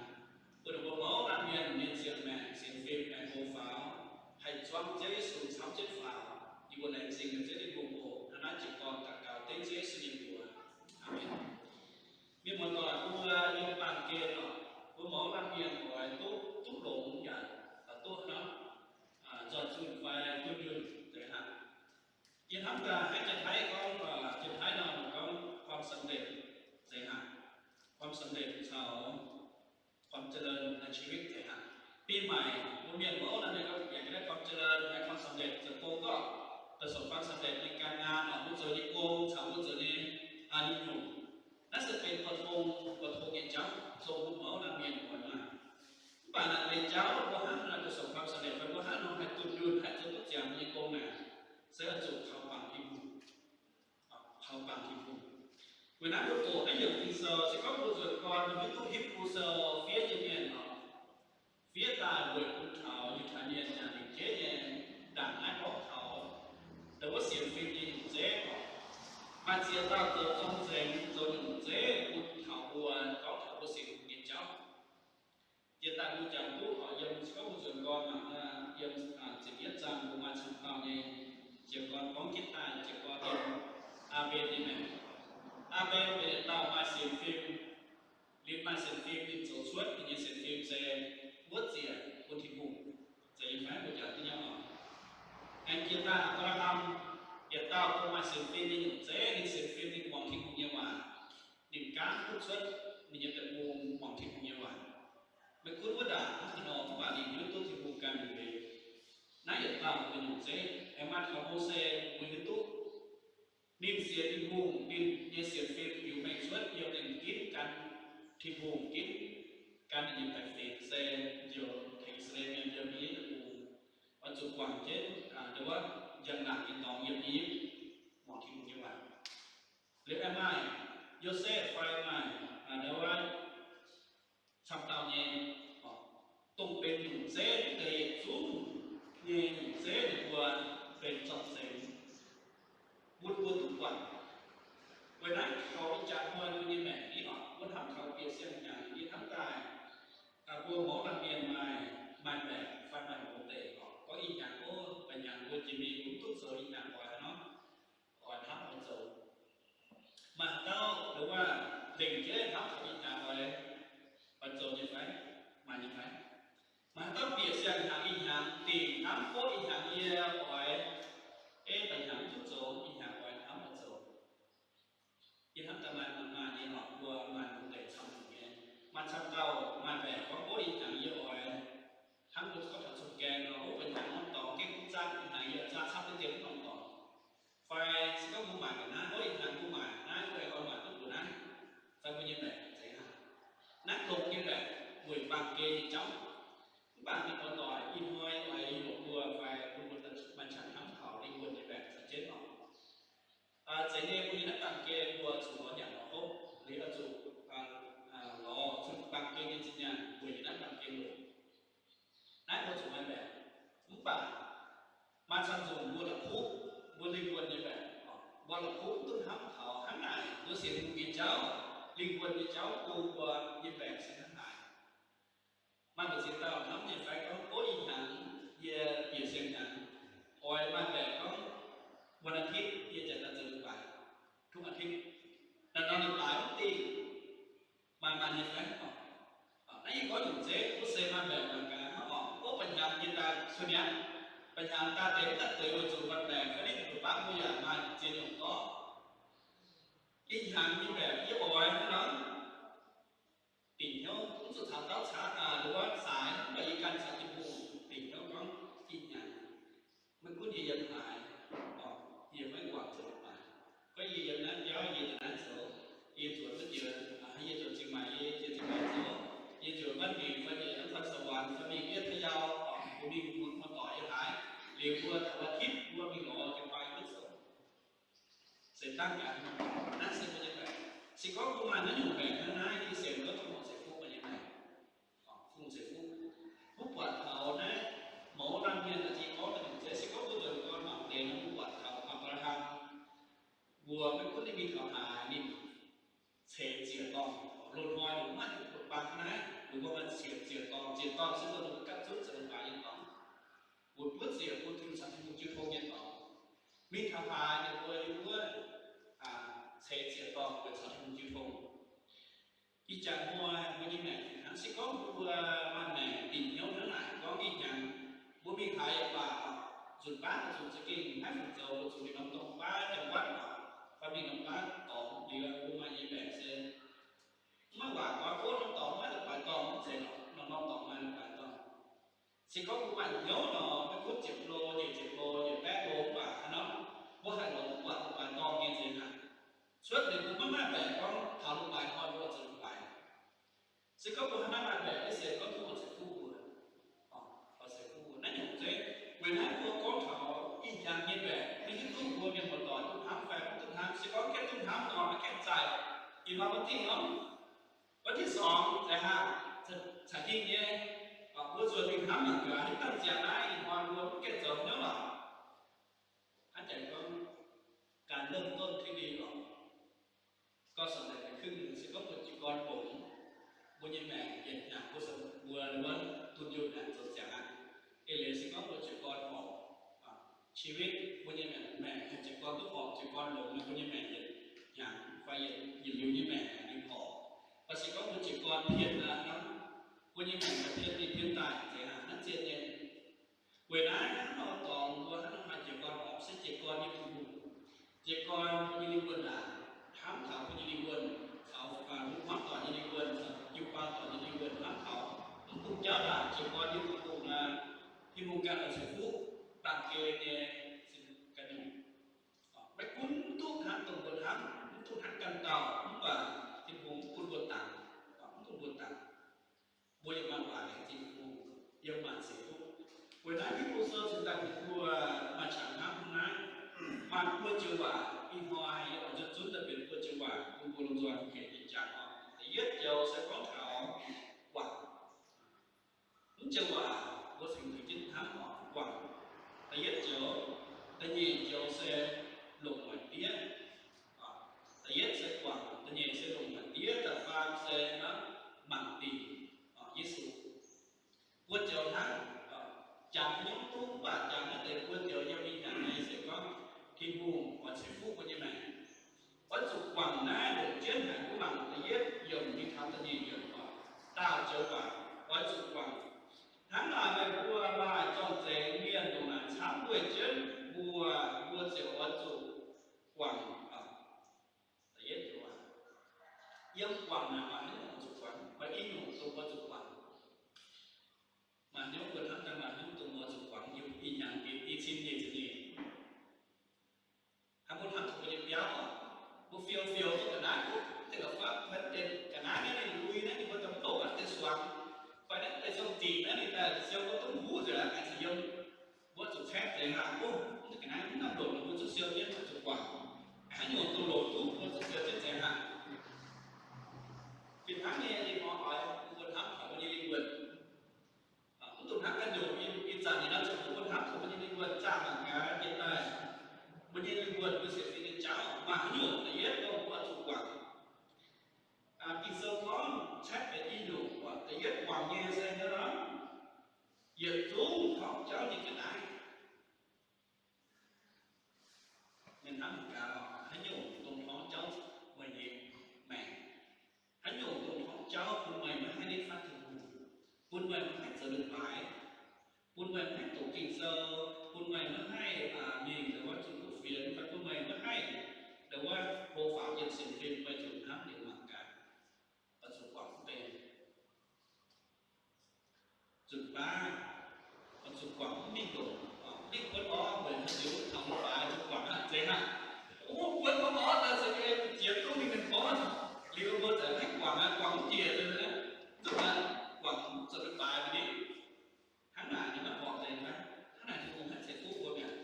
bun ninh mbuo mouz laanh mienh nyei ziangh maengc sienx fim maengx hlo faaux, haih zuangv Ziouv Yesu camv jienv faaux. Yie mbuo laengz zingh Ziouv Tin-Hungh oc. Hnangv naaiv jiez gorn daux gaux dengv Ziouv Yesu nyei mbuox. Aamen. Mienh muoz-doic, mbuo yiem baamh gen oc, mbuo mouz laanh mienh oix duqv, duqv longx yaac duqv hnamv, nzoih zunh fai dunh yunh zeiz hnangv. Yie hnamv daaih haiz Janx-Taiv gorngv, Janx-Taiv nor gorngv ความสำเร็จ zeiz hnangv. ความสำเร็จ caux ความเจริญในชีวิต zeiz hnangv. ปีใหม่ mbuo mienh mouz laanh mienh gorngv อยากจะได้ความเจริญ และความสำเร็จ zoux gong gorngv ประสบความสำเร็จในการงาน oc, mbuo zoux nyei gong caux mbuo zoux nyei, aa, nyungc-nyungc. Naaiv se benx buatc tong, buatc tong nyei jauv, zong mbuo mouz laanh mienh oix maaih. Mv baac naaiv benx jauv mbuo hnangv naaic ประสบความสำเร็จ fai mbuo hnangv nor haih dunh yunh haih zoux duqv ziangx nyei gong naaic, se oix zuqc kaux bangc Tin-Hungh. Kaux bangc Tin-Hungh. Weic naaiv mbuo doqc naaiv yiemc Ging-Sou se gorngv mbuo nzuonx gorn mbuo hiuv duqv Hipv^lu Sou fiev nyei mienh oc, fiev daaih weic bun taux Yiutai mienh yaac lingc jeiv nyei ndaangc naaiv gorngv taux dongh wuov sienx fim nyei nyungc zeiv oc. Maaih ziex dauh zoux zorng-zengx zoux nyungc zeiv bun taux mbuo gorngv taux mbuo sienx Tin-Hungh nyei jauv. Jiex daaih mbuo jangx duqv oc, yiem se gorngv mbuo nzuonx gorn mangc, yiem ziepc yietv zaang mbuo maaih camv dauh nyei jiez gorn gorngv jienv daaih jiez gorn yiem Aa^mben nyei maengc. Aa^mben benx yietc dauh maaih sienx fim. Liuz maaih sienx fim ninh zoux cuotv ninh nyei sienx fim se wuov ziec bun Tin-Hungh. Zeiz nyei fai? Mbuo jangx duqv nyei oc. Aengx jiex daaih Apc^laa^ham, yietc dauh maaih sienx fim nyei nyungc zeiv, ninh sienx fim ninh muangx Tin-Hungh nyei waac. Ninh gaanv duqv cuotv ninh nyei deic-bung muangx Tin-Hungh nyei waac. Maiv gunv wuov ndaangc hnangv haaix nor, mv baac ninh hiuv duqv Tin-Hungh ganh nyei. Naaiv yietc dauh benx nyungc zeiv. Aengx maaih taux Mose, mbuo hiuv duqv ninh sienx Tin-Hungh, ninh nyei sienx fim biux mengh cuotv yiem ninh ginv gan Tin-Hungh, ginv gan ninh nyei baeqc fingx se njoux tengx I^saa^laa^en Mienh yiem I^yipv Deic-Bung, oix zuqc guangc jienv dongh wuov njang-laangc nyei dorngx yiem I^yipv, muangx Tin-Hungh nyei waac. Liuz aengx maaih Yosepv fai maaih dongh wuov camv dauh nyei, dongh benx nyungc zeiv deix yietc zungv nyei nyungc zeiv ninh mbuo benx zorng-zengx bun mbuo duqv guangc. Weic naaiv taux ih jaax hnoi mbuo nyei maengc ni oc, mbuo hnamv taux bieqc siang-hnyangx, yie hnamv daaih mbuo mouz laanh mienh maaih, maaih maengc fai maaih mouz deic oc, gorngv ih hnyangx, ov, ba'hnyangx mbuo jiex mingh mbuo mv duqv zoux, ih hnyangx oix haaix nor, oix hnamv oix zoux. Maaih haaix dauh dongh wuov lengc jeiv hnamv taux ih hnyangx oix, oix zoux nyei fai? Maaih nyei fai? Maaih haaix dauh bieqc siang-hnyangx ih hnyangx dingc hnamv, ov, ih hnyangx yie oix, ei, ba'hnyangx mv duqv zoux, ih hnyangx oix hnamv oix zoux? Yie hnamv daaih maaih, maaih nyei oc, mbuo maaih mouz deic camv nyei. Maaih camv dauh maaih mbaeqc gorngv, ov, ih hnyangx yie oix, hnangv mbuo gorngv taux cong-gaeng nor, ov, ba'hnyangx norm dorngx gengh duqv zaangv, ih hnyangx yie zaah camv deix dien norm dorngx. Fai se gorngv mbuo maaic ga'naaiv, ov, ih hnyangx mbuo maaic naaiv, ov, oix maaic duqv mbuo naaiv. Fai mbuo nyei mbaeqc zeiz hnangv. Naaiv longx nyei mbaeqc weic baamh gen nyei jauv. Mv baac mienh muoz-doic, ih hnoi oix heuc mbuo fai bun mbuo maaih qangx hnamv taux lingh wuonh nyei mbaeqc caux jienv oc. Zeiz nyei, mbuo yiem naaiv baamh gen mbuo zuqc lorz nyanc lorz hopv, liuz oix zuqc lorz zunh baamh gen nyei zinh nyaanh weic yiem naaiv baamh gen longc. Naaiv mbuo zuqc maaih mbaeqc. Mv baac maaih camv nzunc mbuo la'kuqv, mbuo lingh wuonh nyei mbaeqc, mbuo la'kuqv mv duqv hnamv taux hnangv naaic mbuo sienx Tin-Hungh nyei jauv, lingh wuonh nyei jauv bun mbuo nyei mbaeqc se hnangv naaic. Maaih mbu'ziex dauh hnamv nyei fai gorngv, ov, ih hnyangx yie bieqc siang-hnyangx, oix maaih mbaeqc gorngv วันอาทิตย์ yie janx daaih zoux leiz-baaix, ทุกอาทิตย์. Naaiv nor leiz-baaix mv dingh, maaih, maaih nyei fai? Naaiv yie gorngv nyungc zeiv wuov se maaih mbaeqc mangc gaax hnangv oc. Ov, ba'hnyangx yie daaih cuotv mi'aqv. Ba'hnyangx daaih deix mv daaih deix weic zuqc maaih mbaeqc fai ninh mbuo baav mbuo yaac maaih ziex nyungc gorngv. Ih hnyangx nyei mbaeqc yie oix hnangv nor dingc hnyouv, mv zuqc caux dauh caax, aa, nduov saaix, mv baac yie ganh caux Tin-Hungh dingc hnyouv gorngv ih hnyangx, maiv gunv yie yiem haaix, se dangv gaax. Naaiv se mbuo nyei maengc. Se gorngv mbuo maaih naaiv nyungc maengc hnangv naaiv, yie sienx gorngv Tin-Hungh ceix fuqv mbuo nyei maengc. Tin-Hungh ceix fuqv. Mbuo buatc taux naaiv mouz laanh mienh daaih gorngv daaih nyungc zeiv, se gorngv mbuo nzuonx gorn mangc deix nor, mbuo buatc taux Apc^laa^ham, mbuo maiv gunv ninh mingh taux haaix, ninh ceix ziec-dorngh. Loz-hnoi ninh maiv haih bun baan naaiv, ninh mbuo maaih ceix ziec-dorngh. Ziec-dorngh se dongh ninh mbuo gapv zunv zoux leiz-baaix nyei dorngx, weic buov ziec bun Tin-Hungh caux Tin-Hungh jiu tong nyei dorngx. Mingh taux haaix ninh mbuo yiem wuov ceix ziec-dorngh weic caux Tin-Hungh jiu tong. Ih jaax hnoi mbuo nyei maengc fih hnangv. Se gorngv mbuo maaih maengc dingc hnyouv hnangv naaic, gorngv ih hnyangx mbuo mingh haaix yaac baac, nzunc baav nzunc za'gengh maiv fungc zoux, mbuo zuqc mingh norm dorngx baav jangx waatv oc, fai mingh norm baav dorngx liuz, mbuo maaih nyei maengc se maiv waac gorngv, ov, norm dorngx maaih leiz-baaix dorngh mv zeiz oc, norm norm dorngx maaih leiz-baaix dorngh. Se gorngv mbuo maaih hnyouv nor, maiv gunv ziepc lo, nyic ziepc lo, nyic baeqv lo mv baac hnangv nor, mbuo haih lorz duqv buatc leiz-baaix dorngh nyei nziex haic. Cuotv liuz mbuo maiv maaih baeqc gorngv taux leiz-baaix hnoi mbuo oix zoux leiz-baaix. Se gorngv mbuo hnangv naaiv maaih baeqc, se gorngv Tin-Hungh ceix fuqv mbuo, oix ceix fuqv mbuo. Naaiv nyungc zeiv, weic naaiv mbuo gorngv taux ih hnyangx nyei baeqc, maiv hiuv duqv mbuo mienh muoz-doic duqv hnamv fai mv duqv hnamv. Se gorngv gaengh duqv hnamv nor, maiv gaengh zaih. Ih hnoi mbuo dingh norm วันที่สอง zeiz haah, caux hingh nyei, mbuo zuqc mingh hnamv mangc gaax, hiuv duqv ziangx naaiv ih hnoi mbuo mv gaengh zoux hnyouv lorqc. Hnangv jangx gorngv, การเริ่มต้นที่ดี lorqc. Gorngv sorc naaic kungx se gorngv mbuo jiez gorn longx, mbuo nyei maengc yietc hnyangx mbuo se mbuo wuov dunh yunh aengx zoux ziangx aqv. Eix leiz se gorngv mbuo jiez gorn horpc, ชีวิต mbuo nyei maengc, maengc haih jiez gorn duqv horpc, jiez gorn longx, mbuo nyei maengc yietc hnyangx fai yietc, yietc liuz nyei maengc haih horpc. Mv baac se gorngv mbuo jiez gorn pien aqv nor, mbuo nyei maengc daaih pien mingh pien daaih zeiz hnangv naaiv zien nyei. Weic naaiv hnangv nor dorngx mbuo hnangv nor maaih jiez gorn horpc se jiez gorn nyei Tin-Hungh, jiez gorn mbuo nyei lingh wuonh naaic, hnamv taux mbuo nyei lingh wuonh, caux mbuo hmuangv doic nyei lingh wuonh, caux jiu-baang doic nyei lingh wuonh, hnamv taux mv bung jauv naaic jiez gorn nyei Tin-Hungh, Tin-Hungh ganh oix ceix fuqv baamh gen nyei ganh nyungc. Maiv gunv mv duqv hnangv dongh mbuo hnamv, mv duqv hnangv ganh dauh, mv baac Tin-Hungh mv bun mbuo dangx, mv bun mbuo dangx. Mbuo yiem maaih waac laengz zingh Tin-Hungh, yiem maaih ceix fuqv. Weic naaiv Hipv^lu Sou cingx daaih bun mbuo maaih qangx hnamv hnangv naaiv, maaih buo joux waac ih hnoi yie oix nzuonx zunv daaih benx buo joux waac bun mbuo lomh nzoih muangx jangx oc. Da'yietv joux se gorngv taux guangc. Mv joux waac mbuo cingx zuqc jienv hnamv oc, guangc. Da'yietv joux. Da'nyeic joux se longc noic diev. Da'yietv se guangc, da'nyeic se longc noic diev, da'faam se mangc dingc Yesu. Buo joux hnangv, jangx hnyouv duqv mv baac jangx naaiv deix buo joux yiem ih hnyangx nyei se gorngv Tin-Hungh oix ceix fuqv mbuo nyei maengc. Oix zuqc guangc naaiv longc jienv haic, mbuo mangc da'yietv yiemc mingh taux da'nyeic yiemc oc. Daauh joux waac, oix zuqc guangc. Hnangv naaic meih mbuo maaih zorng-zengx mienh ndongc naaic camv weih jienv mbuo, mbuo ziouc oix zuqc guangc. Da'yietv joux waac, yiem guangc naaic maaih haaix nyungc oix zuqc guangc, maaih i nyungc dongh oix zuqc guangc. Maaih haaix nyungc mbuo hnamv daaih maaih haaix nyungc dongh oix zuqc guangc yiem ih hnyangx bieqc i cin nyeic ziepc nyeic. Hnangv mbuo hnamv taux mbuo nyei biauv oc, mbuo fiou fiou duqv ga'naaiv, duqv deix ga'fapv fai duqv deix ga'naaiv naaiv ninh lui naaiv ninh mbuo daaih mv doqc naaiv deix suangx, fai naaiv deix zong-zinc naaiv ninh daaih siou mbuo duqv huv nzengc aqv, aengx zuqc yiem. Mbuo zuqc caeqv nzengc aqv. Mv, mv deix ga'naaiv mv lamh longc, mbuo zuqc siou jienv, zuqc guangc. Haaix nyungc duqv longc duqv, mbuo zuqc siou jienv nzengc aqv. Fih hnangv nyei, ninh mbuo oix bun mbuo hnamv taux mbuo nyei lingh wuonh. Mv dungx hnamv ganh nyungc, ih zanc ninh nor ziouc bun mbuo hnamv taux mbuo nyei lingh wuonh, zaah mangc gaax jiex daaih, mbuo nyei lingh wuonh mbuo sienx fim nyei jauv maaih haaix nyungc da'yietv dongh mbuo oix zuqc guangc. Ging-Sou gorngv caeqv benx i nyungc, da'yietv guangc nyei se hnangv nor, yietc zungv torngv jauv nyei ga'naaiv. Mienh hnamv gaax, haaix nyungc dongh torngv jauv meih nyei maengc? Haaix nyungc dongh torngv jauv bun meih maiv haih nitv fatv Tin-Hungh, bun meih maiv haih zoux leiz-baaix, bun meih maiv haih doqc Ging-Sou, bun meih maiv haih mingh ndongc wuov zunh kuv fienx, fai bun meih maiv haih ndongc wuov hlo faaux yiem sienx fim, meih zuqc hnamv liuz mangc gaax, oix zuqc guangc mv bei. Zuqc baav, oix zuqc guangc mv mingh longc. Ninh mbuo orv weic haaix diuc taux mv baac zuqc guangc aqv, zeiz hnangv. O, mbuo orv daaih se jiex duqv mingh mienh gorngv, liuz mbuo za'gengh guangc aqv, guangc mv njiec nzengc, zuqc guangc zoux leiz-baaix mingh. Hnangv naaic ninh maiv horpc nzengc aqv. Hnangv naaic Tin-Hungh maiv ceix fuqv mbuo mi'aqv.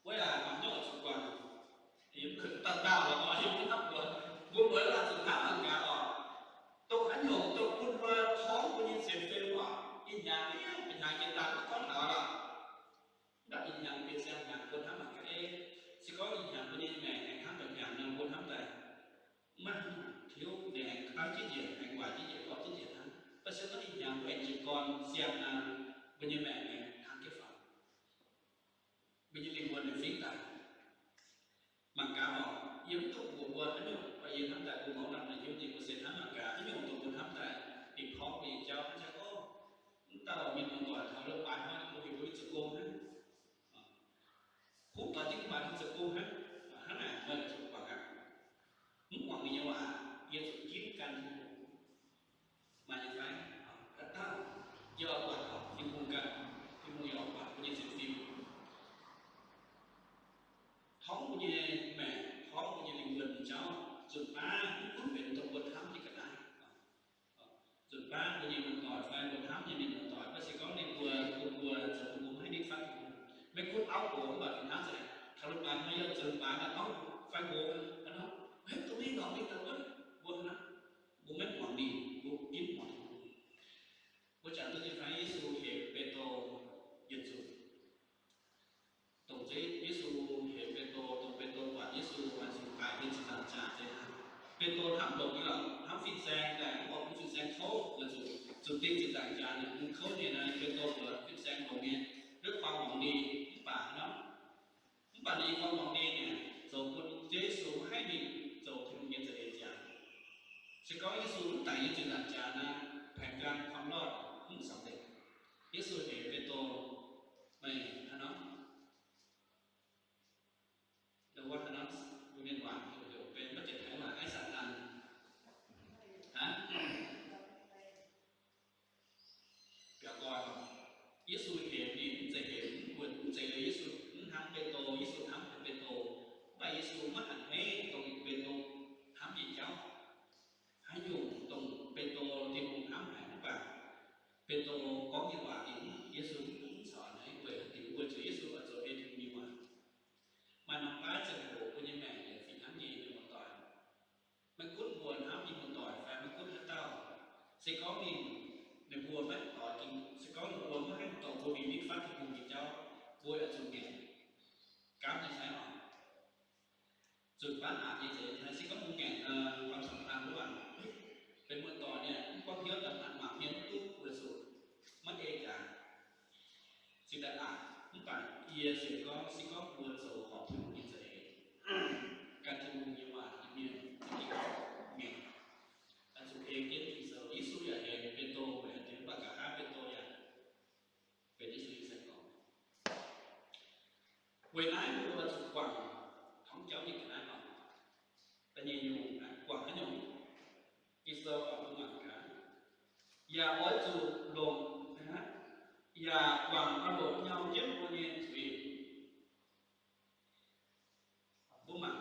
Wuov yaac mangc hnyouv oix zuqc guangc. ziangh naaic, mbuo nyei maengc nyei hnangv jienv faaux. Mbuo nyei lingh wuonh naaic fingx daaih. Mangc gaax oc, yie mv duqv mbuox mbuo haaix nyungc, mv baac yie hnamv daaih mbuo mouz laanh nyei hnyouv nyei mbuo se hnamv mangc gaax haaix nyungc dongh mbuo hnamv daaih dingc porv mbuo nyei jauv hnangv jauv oc. Mv dauh mienh muoz-doic taux lomh mbaix hnoi ninh mbuo heuc mbuo zuqc gong hnangv. Kuv baac dingc mbaix ninh zuqc gong hnangv. Hnangv naaic meih zuqc guangc aqv. Mv guangc ninh nyei waac, yie zuqc ginv gan Tin-Hungh. Maaih nyei fai? Haaix dauh yie oix guangc Tin-Hungh ganh, Tin-Hungh yaac oix guangc mbuo nyei sienx fim. Torngv mbuo nyei maengc, torngv mbuo nyei lingh wuonh nyei jauv, nzunc baav mv gunv benx dongh mbuo hnamv nyei ga'naaiv. Nzunc baav mbuo nyei muoz-doic fai mbuo hnamv nyei mienh muoz-doic, maiv se gorngv ninh mbuo, mbuo, mbuo zoux mbuo maiv hiuv duqv fatv Tin-Hungh. Maiv gunv auv gox mv baac fih hnangv se taux lungh maanz nor, yiem nzunc baav naaiv auv fai gox hnangv nor, maiv duqv mingh lorz mingh daaih wuov, mbuo hnangv, mbuo maiv muangx ninh, mbuo ginv muangx Tin-Hungh. Mbuo jangx duqv nyei fai Yesu heuc Beutoh yietc nzunc. Dongh zeiv Yesu heuc Beutoh, dongh Beutoh buatc Yesu oix zuqc daic yiem zinh ndaangc jaax zeiz hnangv. Beutoh hnamv longx nyei lorqc, hnamv fin-saeng daaih, mv baac bun fin-saeng kouv, weic zuqc zuqc ding zinh ndaangc jaax ninh bun kouv nyei naaiv, Beutoh buatc fin-saeng longx nyei, duqv kuang longx ninh mv baac hnangv nor. Mv baac ninh kuang longx ninh naaic zoux bun Yesu maiv haih mingh zoux Tin-Hungh nyei za'eix ziangx. Se gorngv Yesu mv daic yiem zinh ndaangc jaax naaiv, แผนการความรอด mv สำเร็จ. Yesu heuc Beutoh, meih hnangv nor, the one hnangv nor, mbuo mienh waac heuc benx maiv zeiz Taiv waac naaiv Saadaan. Hnangv biaux nqoi. Yesu heuc ninh mv zeiz heuc, mv zeiz Yesu mv hnamv Beutoh, Yesu hnamv haic Beutoh. Mv baac Yesu maiv hanc haiv dongh Beutoh hnamv nyei jauv. Haaix nyungc dongh Beutoh Tin-Hungh hnamv haic mv baac Beutoh gorngv nyei waac ninh, Yesu mv caux haic, weic haaix diuc? Weic zuqc Yesu oix zoux ei Tin-Hungh nyei waac. Maaih norm baav ziangh hoc mbuo nyei maengc yaac fih hnangv nyei, mienh muoz-doic. Maiv gunv mbuo hnamv mienh muoz-doic fai maiv gunv haaix dauh, se gorngv ninh, ninh mbuo maiv doix Ging, se gorngv ninh mbuo maiv haih dorh mbuo mingh nitv fatv Tin-Hungh nyei jauv, mbuo yaac zuqc ngaengc. Gaamv nyei fai oc? Nzunc baav aqc nyei zeiz se gorngv mbuo ngaengc, ความสัมพันธ์ wuov, benx muoz-doic nyei, mv gorngv hnyouv daaih hnangv mangc mienh mv duqv weic zuqc maiv ei jaax. Cingx daaih aqc, mv baac yie se gorngv, se gorngv mbuo zoux horpc Tin-Hungh nyei za'eix, gan Tin-Hungh nyei waac nyei mienh, ngaengc, oix zuqc ei jienv Ging-Sou. Yesu yaac heuc Beutoh weic haaix diuc? Mv baac nqa'haav Beutoh yaac benx Yesu nyei sai-gorx. Weic naaiv mbuo oix zuqc guangc tongv jauv nyei ga'naaiv oc. Da'nyeic nyungc, guangc haaix nyungc? Ging-Sou oix mbuo mangc gaax. Yaac oix zuqc longc, yaac guangc oix longc nyau jienv mbuo nyei zuiz. Mbuo mangc,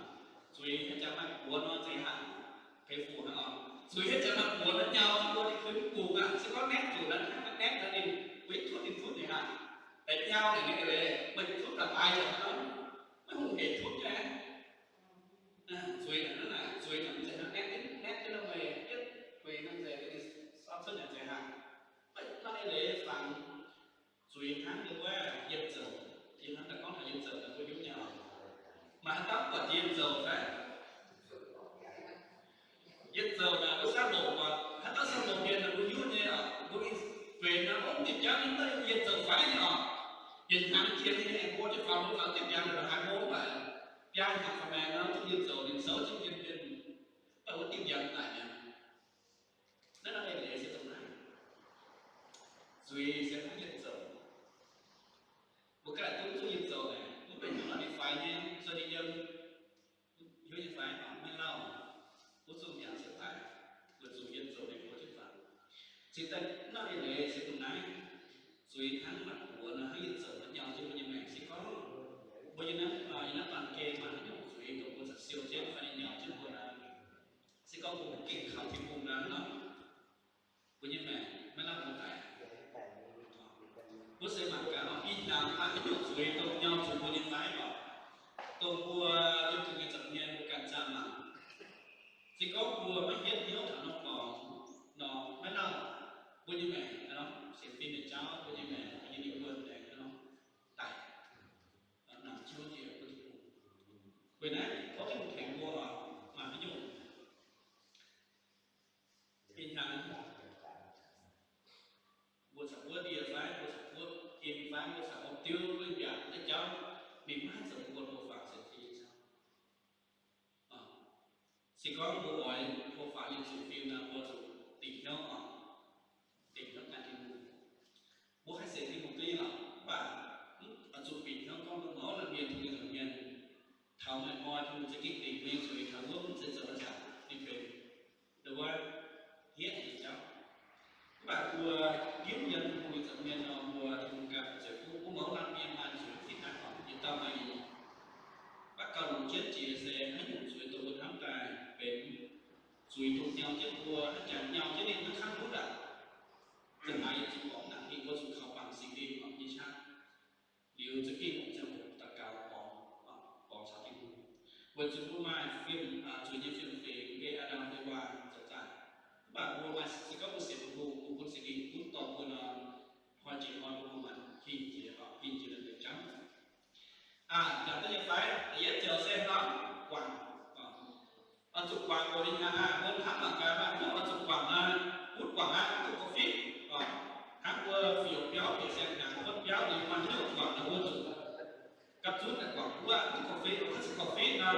zuiz hnangv jangx maaih buoz nor zeiz hnangv, peix fu hnangv oc. Zuiz hnangv jangx maaih buoz nor nyau jienv mbuo ninh kuinx mv bungx aqv. Se gorngv naetv zuqc naaiv, hnangv naetv naaiv ninh, mbuo hiuv duqv ninh tutv ninh hnangv. Deix nyau naaic ninh eix leiz, meih hiuv duqv daaih baaix yienc hnangv. Maiv hungh hec tutv nyei. Zuiz naaic, naaiv naaic zuiz naaic mv zeiz hnangv naetv, naetv jienv nor meih yietv gueix nor zeiz, sortv cuotv naaic zeiz hnangv. Maiv nor eix leiz fangx zuiz hnangv nyei wuov, yiem zoux. Yiem hnangv daaih gorngv taux yiem zoux naaic mbuo hiuv nyei oc. Maaih haaix dauh buatc yiem zoux fai? Yiem zoux naaic mbuo saah longc oc. Haaix dauh saah longc mienh naaic mbuo hiuv nyei oc. Mbuo mingh zueiz naaic, ov, diuh jauv nyei daaih yiem zoux fai nyei oc. Yietc hnyangx jiex nyei, mbuo jienv faaux mbuo faaux diuh jauv naaic haaix mbuo mv baac biaa hnyangx faaux maengx nor, duqv yiem zoux ninh souv jienv yiem mienh, mv baac wuov diuh jauv daic mi'aqv. Naaiv norm eix leiz se dongh naaiv. Zuiz se hnangv yiem zoux. Mbuo ganh duqv zuqc yiem zoux naaic, mv benx haaix nor ninh faix nyei, se ninh yiem, hiuv nyei fai? Maiv lauh. Wuov zungh mi'aqv ziouc daic, weic zuqc yiem zoux ninh mbuo jienv faaux. Cingx daaih norm eix leiz se dongh naaiv. Zuiz hnangv maaih buoz nor hnangv yiem zoux nor nyau jienv mbuo nyei maengc. Se gorngv mbuo yiem naaiv, yiem naaiv baamh gen maaih haaix nyungc zuiz dongh mbuo zaqc siou jienv fai nyau jienv mbuo nor, se gorngv mbuo maiv gengh kaux Tin-Hungh nor, mbuo nyei maengc maiv lamh mbuo daic. Mbuo se mangc gaax oc, ih hnyangx maaih haaix nyungc zuiz dongh nyau zuqc mbuo nyei fai oc, dongh mbuo yiem zuqc nyei za'hmien mbuo ganh zaah mangc. Se gorngv mbuo maiv hietv hnyouv taux norm dorngx nor, maiv lauh, mbuo nyei maengc hnangv nor, sienx fim nyei jauv, mbuo nyei maengc, mbuo nyei lingh wuonh aengx hnangv nor daic, nangc jienv wuov njiec bun Tin-Hungh. Weic naaiv tov Tin-Hungh tengx mbuo oc, maaih haaix nyungc ih hnyangx mbuo caux wuov ndie mingh maiv haih zoux mbuo hlo fangx sienx fim nyei jauv. Se gorngv mbuo oix hlo fangx nyei zuqc fim nor, mbuo zuqc dingc hnyouv oc, dingc hnyouv gan Tin-Hungh. Mbuo haih sienx Tin-Hungh duqv nyei lorqc, mv baac oix zuqc bingx hnyouv gorngv mbuo mouz laanh mienh, Tin-Hungh mienh, taux maaih hnoi Tin-Hungh za'gengh dingc mbuo nyei zuiz taux wuov mv zeiz zoux haaix nyungc, ninh benx the worst, hniev nyei jauv. Mv baac mbuo nqemh yiem Tin-Hungh nyei nza'hmien nor, mbuo Tin-Hungh ganh fu'jueiv fuqv, mbuo mouz laanh mienh maaih zuiz fih hnangv oc, yietc dauh maaih yietc nyungc. Mv baac gauh longc jienv jiex se haaix nyungc zuiz dongh mbuo hnamv daaih benx zuiz dongh nyau jienv mbuo, haaix jangx nyau jienv ninh maiv kangv ndutv aqv. Za'gengh yie zuqc borngz naaic mingh, mbuo zuqc kaux bangc Singx Lingh nyei qaqv. Liuz za'gengh ziangh hoc daux gaux borngz, borngz caux Tin-Hungh, weic zuqc mbuo maaih fiem, zuiz nyei fiem-fingx, mv baac Aa^ndam Hewaa zoux zaangc. Mv baac mbuo maaih, se gorngv mbuo sienx Tin-Hungh, mbuo bun Singx Lingh gunv dorh mbuo nor, hnoi jiex hnoi mbuo maaih hingh jiex, hingh jiex naaiv deix jauv. Aa, jangx duqv nyei fai? Da'yietv joux se hnangv guangc. Oix zuqc guangc oc, ninh haiz aqv, mbuo hnamv mangc gaax, mbuo oix zuqc guangc nor, mv guangc aqv, mv duqv korv-fiqv. Hnangv mbuo fiuv biauv, bieqc siang-hnyangx kuotv biauv, ninh maaih hnyouv guangc nor, mbuo zuqc gapv zunv daaih guangc duqv, mv duqv korv-fiqv. Mv duqv korv-fiqv nor,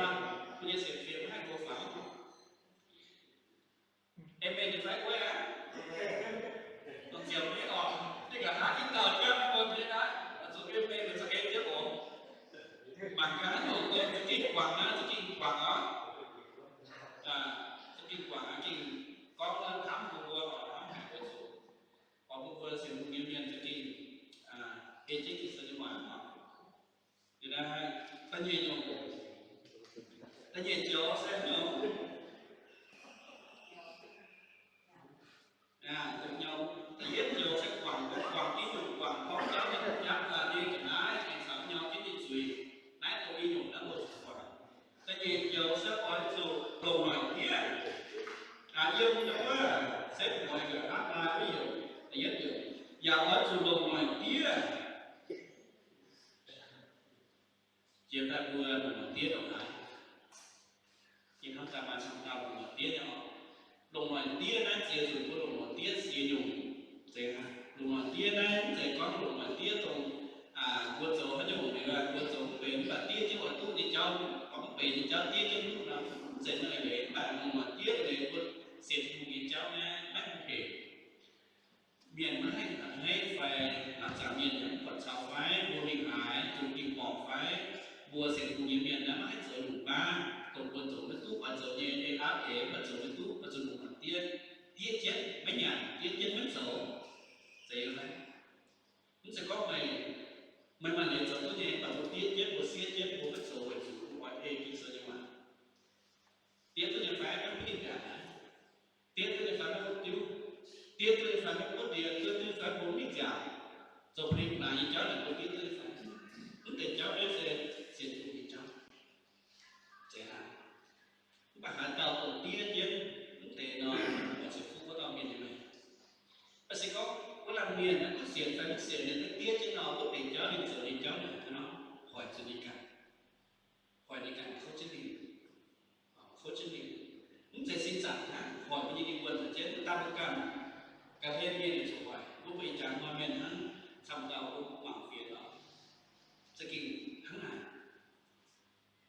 mbuo nyei sienx fim maiv haih go faaux. Amen nyei fai guai aqv? Dongh ziouc mv oc, ninh gaax hnangv ih dauh jangv bun nyei naaiv, zuqc amen mbuo za'gengh jienv oc. Mangc gaax haaix nyungc dongh za'gengh guangc naaiv, za'gengh guangc oc. Za'gengh guangc aqv, gengh gorngv hnamv bun mbuo oc, hnamv haic mbuo zuqc, oix bun mbuo sienx Tin-Hungh nyei mienh za'gengh ei jienv Ging-Sou nyei waac oc. Liuz naaiv da'nyeic nyungc, da'nyeic joux se nyungc, da'yietv joux se guangc, guangc i nyungc guangc gorngv jauv nyei, jangx daaih nyei ga'naaiv aengx caux nyau jienv nyei zuiz. Naaiv dongh i nyungc naaiv mbuo zuqc guangc. Da'nyeic joux se oix zuqc longc noic diev. Yiem wuov se mueiz ga'naaiv wuov nyungc, da'yietv nyungc, yaac oix zuqc longc noic diev. Jiex daaih mbuo longc noic diev ndongc haaix? Yie hnamv daaih maaih camv dauh longc noic diev nyei oc. Longc noic diev naaiv ziex nzunc mbuo longc noic diev ziex nyungc. Zeiz, longc noic diev naaiv mv zeiz gorngv longc noic diev dongh mbuo zoux haaix nyungc, mbuo zoux mv benx mv baac diev jienv oix duqv nyei jauv, gorngv mv benx nyei jauv diev jienv duqv nor, mv zeiz naaiv leiz. Mv baac longc noic diev leiz mbuo sienx Tin-Hungh nyei jauv naaiv maiv hungh hec. Mienh maiv haih a'hneiv fai, laangz zaangc mienh yaac mv buatc caux fai, mbuo mingh haaix, zuqc mingh borqc fai, mbuo sienx Tin-Hungh nyei mienh naaiv maiv haih zoux nyungc baav dongh mbuo zoux maiv duqv oix zoux nyei, ei aapv eix maiv zoux maiv duqv, oix zuqc longc noic diev, diev jienv maiv nyanc, diev jienv maiv zoux. Zeiz fai? Mv zeiz gorngv meih, meih maaih leiz zoux duqv nyei, mv baac mbuo diev jienv, mbuo siev jienv, mbuo maiv zoux weic zuqc mbuo oix ei Ging-Sou nyei waac. Diev duqv nyei fai maiv butv ninh mbiaauc naaiv? Diev duqv nyei fai maiv butv diuv? Diev duqv nyei fai maiv butv ndie? Diev duqv nyei fai mbuo mv nziaauc? Zoux bun ninh naaic nyei jauv naaic mbuo diev duqv nyei fai? Mv deix jauv naaiv se sienx Tin-Hungh nyei jauv. Zeiz aqv. Mv baac haaix dauh dongh diev jienv mv deix nor, oix zuqc fuqv wuov dauh mienh nyei maengc. Mv baac se gorngv wuov laanh mienh naaiv mv sienx fai mv sienx ninh maiv diev jienv nor, wuov deix jauv ninh zoux nyei jauv naaic nor, hoic zuqc ninh ganh, hoic ninh ganh kouv jienv ninh, kouv jienv ninh. Mv zeiz sin zaangc hnangv, hoic mbuo nyei lingh wuonh nzengc jienv, mv daan mbuo ganh, ga'hlen mienh zuqc hoic. Mbuo mbuo ih jaax hnoi mienh hnangv camv dauh mbuo mangc fienx oc. Za'gengh hnangv naaic.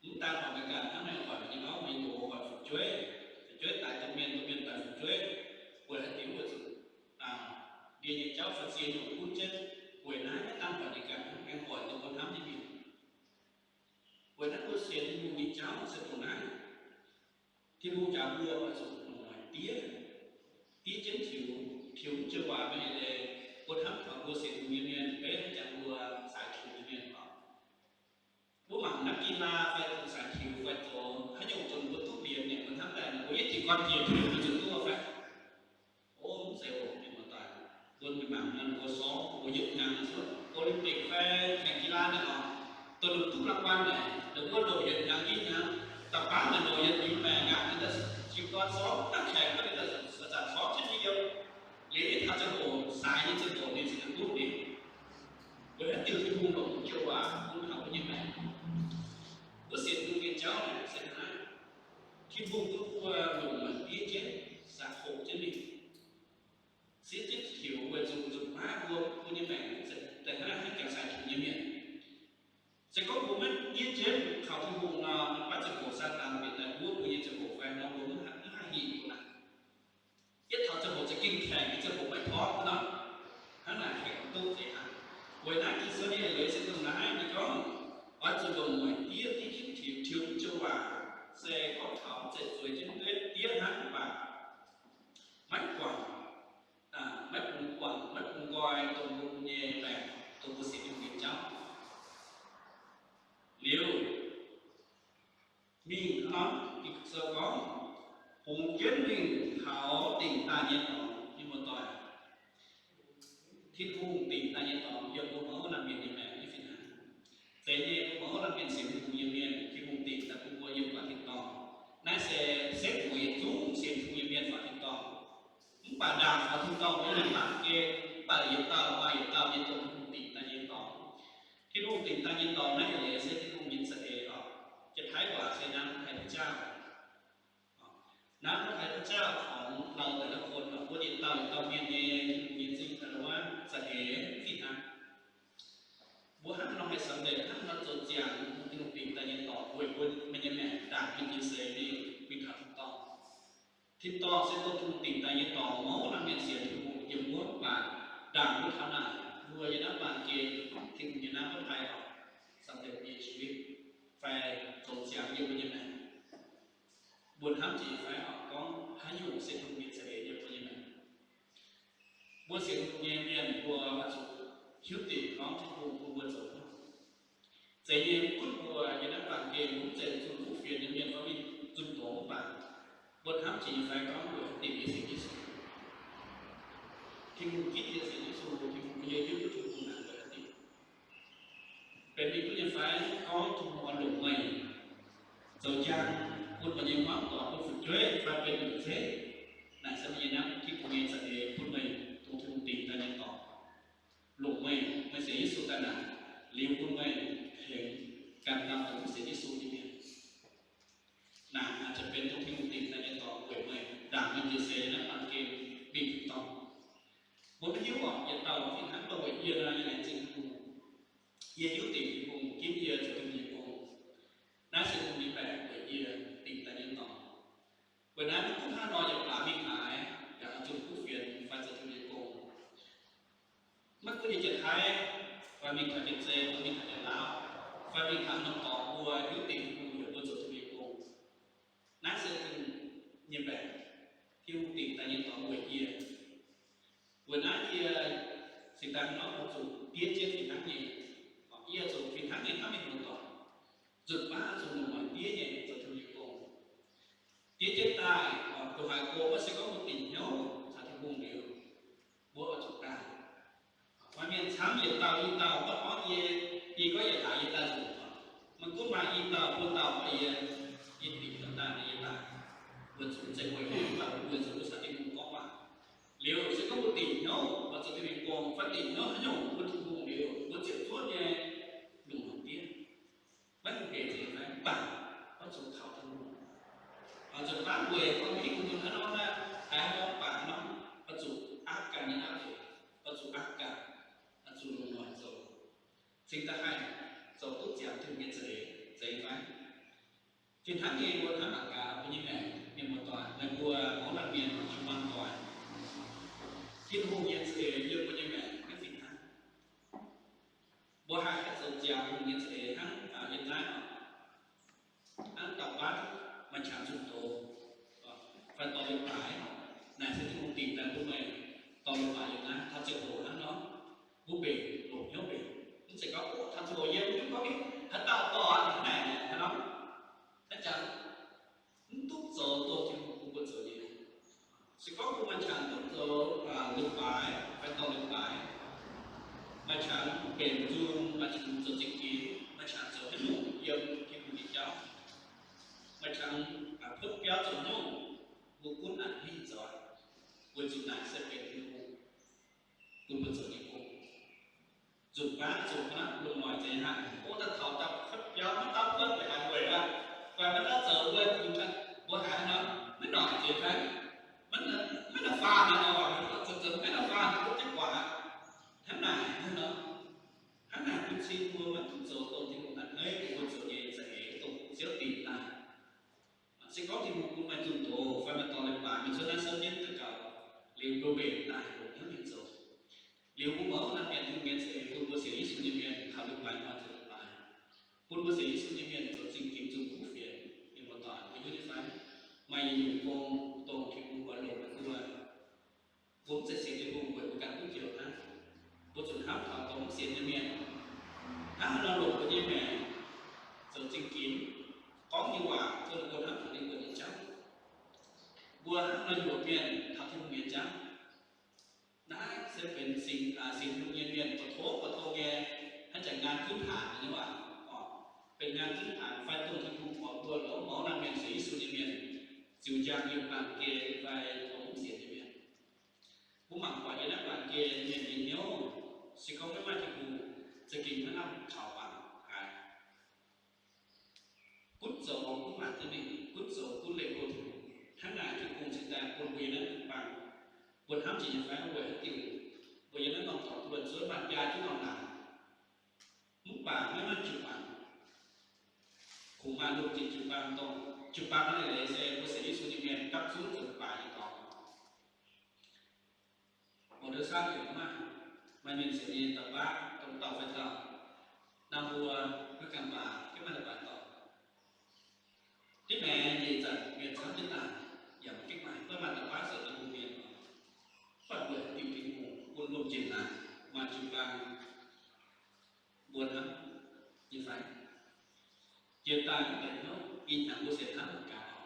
Mv daan hoic meih ganh hnangv, meih hoic meih nyei auv, meih nyei nqox, hoic fu'jueiv, fu'jueiv daix domh mienh, domh mienh daix fu'jueiv, weic haaix diuc? Weic zuqc ndie nyei jauv fai ziex nyungc gunv jienv. Weic naaiv maiv daan hoic ninh ganh hnangv, aengx hoic ninh mbuo hnamv nyei mienh. Weic naaiv mbuo sienx Tin-Hungh nyei jauv se dongh naaiv. Tin-Hungh jaax mbuo oix zuqc longc noic diev, diev jienv tiux, tiux mv joux waac mingh deix, mbuo hnamv taux mbuo sienx Tin-Hungh nyei mienh, beiv jangx mbuo saaix tiux nyei mienh oc. Mbuo mangc naaiv กีฬา fai dongh saaix tiux fai zoux haaix nyungc dongh mbuo duqv liemh nyei, mbuo hnamv daaih mbuo yietv jiez gorn jiex tiux mbuo zuqc duqv fai? O, mv zeiz oc, mienh muoz-doic. Mbuo mingh mangc nor, mbuo sorng, mbuo yietc hnyangx cuotv Olympic fai tengx กีฬา naaic oc, dongh ninh duqv รางวัล naaic, ninh mbuo loc yietc hnyangx i hnyangx, da'faanh naaic loc yietc liuz maengc aqv, ninh daaih jiez gorn sorng, daaih tengx wuov ninh daaih zanc-zanc sorng jienv nyei yiem. Liuz yie taux ziangh hoc, saaix nyei ziangh hoc ninh cingx duqv liuz. Weic haaix diuc? Tin-Hungh longc joux waac bun taux mbuo nyei maengc. Mbuo sienx Tin-Hungh nyei jauv naaic se hnangv naaiv. Tin-Hungh bun mbuo longc noic diev jienv, saax hoqc jienv mingh, siev jienv tiux weic zuqc nzunc baav mbuo, mbuo nyei maengc daaih hnangv naaiv jangx saaix tiux nyei mienh. Se gorngv mbuo maiv se gorngv taux mv zeiz zueiz jienv diev hnangv mv baac maiv guangc, maiv bungx guangc, maiv bungx nqoi dongh mbuo nyei maengc, dongh mbuo sienx Tin-Hungh nyei jauv. Liuz mingh hnangv nor, Ging-Sou gorngv, hungx jienv mingh taux dingc daaih nyei dorngx, mienh muoz-doic. Tin-Hungh dingc daaih nyei dorngx yiem mbuo mouz laanh mienh nyei maengc nyei fih hnangv. Zeiz nyei, mbuo mouz laanh mienh sienx Tin-Hungh nyei mienh, Tin-Hungh dingc daaih bun mbuo yiem faaux tin-dorngh. Naaiv se setv mueiz yietc zungv sienx Tin-Hungh nyei mienh faaux tin-dorngh. Mv baac ndaangc faaux tin-dorngh nyei mienh mv baac gengh, mv baac yietc dauh maaih yietc dauh nyei dongh Tin-Hungh dingc daaih nyei dorngx. Tin-Hungh dingc daaih nyei dorngx naaiv eix leiz se Tin-Hungh nyei za'eix oc. Jiex Taiv waac se น้ำพระทัยพระเจ้า. น้ำพระทัยพระเจ้า ของเราแต่ละคน oc, mbuo yietc dauh yietc dauh mienh nyei Tin-Hungh nyei za'eix, za'eix fih hnangv. Mbuo hnangv haaix nor haih สำเร็จ, hnangv haaix nor zoux ziangx Tin-Hungh dingc daaih nyei dorngx weic mbuo mienh nyei maengc ndaangc mingh jiex seix mingh, mingh taux tin-dorngh. Tin-dorngh se dongh Tin-Hungh dingc daaih nyei dorngx, mouz laanh mienh sienx Tin-Hungh yiem wuov, mv baac ndaangc mbuo taux naaic, mbuo yiem naaiv baamh gen, Tin-Hungh nyei น้ำพระทัย oc, สำเร็จ in ชีวิต fai zoux ziangx yiem mbuo nyei maengc. Mbuo hnamv jiex fai oc, gorngv haaix nyungc se Tin-Hungh nyei za'eix yiem mbuo nyei maengc. Mbuo sienx Tin-Hungh nyei mienh mbuo oix zuqc hiuv dingc gorngv Tin-Hungh bun mbuo zoux haaix nyungc. Zeiz nyei, mv gunv mbuo yiem naaiv baamh gen, mv zeiz zunh kuv fienx nyei mienh fai mingh zunh doz mv baac, mbuo hnamv jiex fai gorngv mbuo haih dingc nyei sienx Yesu. Tin-Hungh ginv nyei sienx Yesu, Tin-Hungh nyei hiuv duqv Tin-Hungh naaic mbuo haih dingc. Benx mingh duqv nyei fai gorngv Tin-Hungh oix longc meih zoux njang bun meih nyei hmuangv doic, bun fu'jueiv fai benx longc zeiv, naaic se meih nyei hnamv Tin-Hungh nyei za'eix bun meih dongh Tin-Hungh dingc daaih nyei dorngx. Longc meih, meih sienx Yesu daaih naaic, liuz bun meih tengx ganh dauh dongh mv sienx Yesu nyei mienh. Naaic aah, ziouc benx dongh Tin-Hungh dingc daaih nyei dorngx weic meih ndaangc mingh jiex seix naaiv baamh gen mingh tin-dorngh. Mbuo maiv hiuv oc, yietc dauh fih hnangv, mv baac weic yie naaic yie laengz zingh Tin-Hungh. Yie hiuv dingc Tin-Hungh ginv yie zoux Tin-Hungh nyei gong. Naaiv se Tin-Hungh nyei baengc weic yie dingc daaih nyei dorngx. Weic naaiv mv gunv hnangv nor, yaac baac mingh haaix, yaac zunh kuv fienx fai zoux Tin-Hungh nyei gong. Maiv gunv yie jiex Taiv, fai mingh taux Janx-Zei, fai mingh taux Janx-Lauv, fai mingh taux norm dorngx, mbuo hiuv dingc Tin-Hungh heuc mbuo zoux Tin-Hungh nyei gong. Naaiv se Tin-Hungh nyei baengc, Tin-Hungh dingc daaih nyei dorngx weic yie. Weic naaiv yie cingx daaih hnangv nor oix zuqc diev jienv fih hnangv nyei. Yie zuqc fih hnangv nyei hnamv mienh muoz-doic, nzunc baav zuqc longc muonc diev nyei zoux Tin-Hungh nyei gong. Diev jienv daaih, guh haic go, maiv se gorngv mbuo dingc hnyouv caux Tin-Hungh liuz, mbuo oix zuqc daaih. Maaih mienh camv yietc dauh i dauh, gorngv yie, yie gorngv yietc hlaax yie daaih nzunc. Maiv gunv maaih i dauh buo dauh gorngv yie, yie dingc hnyouv daaih nor yie daaih. Mbuo zuqc zeiv weic mv baac mbuo zuqc mbuo caux Tin-Hungh gorngv waac. Liuz se gorngv mbuo dingc hnyouv oix zoux Tin-Hungh nyei gong fai dingc hnyouv haaix nyungc bun Tin-Hungh liuz, mbuo ziepc zuoqv nyei lungh longc diev. Maiv hungh hec nzengc fai mv baac oix zuqc kaux Tin-Hungh. Oix zuqc naaiv weic gorngv mv hiuv duqv hnangv nor, haaix nor mv baac nor, oix zuqc aapv ganh nyei naaiv weic, oix zuqc aapv ganh, oix zuqc longc noic zoux, cingx daaih haih zoux duqv ziangx Tin-Hungh nyei za'eix, zeiz fai? Fih hnangv nyei mbuo hnamv mangc gaax mbuo nyei maengc, mienh muoz-doic, meih mbuo mouz laanh mienh, jiu-baang doic, Tin-Hungh nyei za'eix yiem mbuo nyei maengc maiv fih hnangv. Mbuo haih zoux ziangx Tin-Hungh nyei za'eix hnangv yiem naaiv oc. Hnangv dauh baav maaih qangx zunh doz fai dorh leiz-baaix, naaic se Tin-Hungh dingc daaih bun meih dorh leiz-baaix yiem naaiv. Taux ziangh hoc hnangv nor, mbuo mbenc longc hnyouv mbenc. Mv zeiz gorngv, o, taux ziangh hoc yie mv hiuv gorngv haaix dauh dorh aqv, hnangv naaic hnangv nor. Hnangv jangx mv duqv zoux dongh Tin-Hungh bun mbuo zoux nyei. Se gorngv mbuo maaih qangx duqv zoux leiz-baaix fai dorh leiz-baaix, maaih qangx mbenc nzung, maaih qangx zoux zingh ginx, maaih qangx zoux haaix nyungc yiem Tin-Hungh nyei jauv, maaih qangx kuotv biauv zoux nyungc, mbuo gunv aqc hingh zoux, weic zuqc naaic se benx Tin-Hungh bun mbuo zoux nyei gong. Nzunc baav zuqc hnangv lungh noic zeiz hnangv, o, daaih taux daaih kuotv biauv, maiv dauh kuotv weic haaix, weic aqv, weic maiv dauh zoux, mbuo haiz nor, maiv noic zeiz fai? Maiv nor faanh nor, zoux zoux maiv nor faanh, duqv jienv guangc aqv. Hnangv naaic nor, hnangv naaic bun cing mbuo maiv duqv zoux dongh Tin-Hungh a'hneiv bun mbuo zoux nyei za'eix, dongh Ziouv dingc daaih. Se gorngv Tin-Hungh bun meih zunh doz fai meih dorh leiz-baaix, meih cuotv naaiv souv jienv daux gaux liuz, mbuo mbenc daaih longc hnyouv nyei zoux. Liuz mbuo mouz laanh mienh Tin-Hungh nyei za'eix bun mbuo sienx Yesu nyei mienh taux leiz-baaix hnoi zoux leiz-baaix, bun mbuo sienx Yesu nyei mienh zoux zingh ginx zunh kuv fienx, mienh muoz-doic, mbuo nyei nyungc gong, dongh Tin-Hungh oix longc mbuo. Mbuo mv zeiz sienx Tin-Hungh weic mbuo ganh duqv njoux hnangv. Mbuo zuqc hnamv taux dongh mv sienx nyei mienh. Hnangv haaix nor longc mbuo nyei maengc zoux zingh ginx, gorngv nyei waac bun mbuo hnamv taux ninh mbuo nyei jauv. Mbuo hnangv haaix nor heuc mienh taux Tin-Hungh nyei jauv. Naaiv se benx sienx, sienx Tin-Hungh nyei mienh buoz-tong buoz-tong nyei, hnangv jaax ngaan gunv taanx nyei waac, benx ngaan gunv taanx fai dongh Tin-Hungh oix mbuo lorz mouz naaiv mienh sienx Yesu nyei mienh ziux njang yiem baamh gen fai dongh mv sienx nyei mienh. Mbuo mangc buatc yiem naaiv baamh gen mienh nyei hnyouv, se gorngv maiv maaih Tin-Hungh, za'gengh maiv lamh kaux baamc haaix. Gunv zoux gunv maaih duqv mingh, gunv zoux gunv leih go Tin-Hungh. Hnangv naaic Tin-Hungh cingx daaih bun mbuo yiem naaiv jiu-baang, mbuo hnamv jiex nyei fai weic haaix diuc, mbuo yiem naaiv norm dorngx wuonh zuov maaih biaa jienv norm naanc. Mv baac maiv maaih jiu-baang. Kungx maaih lungh jiex jiu-baang dongh, jiu-baang naaiv leiz se mbuo sienx Yesu nyei mienh gapv zunv zoux baaix nyei dorngx. Oix duqv saauv heuc maaih, maaih mienh sienx nyei dauh baav, dongh dauh fai dauh, naaiv mbuo maiv ganh baac, gengh maaih dauh baav dorngx. Div maengx nyeic zanc mienh camv jienv daaih, yaac mv gengh maaih, maiv maaih dauh baav sienx Tin-Hungh mienh. Mv baac weic diuc Tin-Hungh bun lungh jiex naaic maaih jiu-baang mbuo hnamv nyei fai? Jiex daaih mv benx hnyouv ih hnyangx mbuo sienx hnamv mangc gaax oc.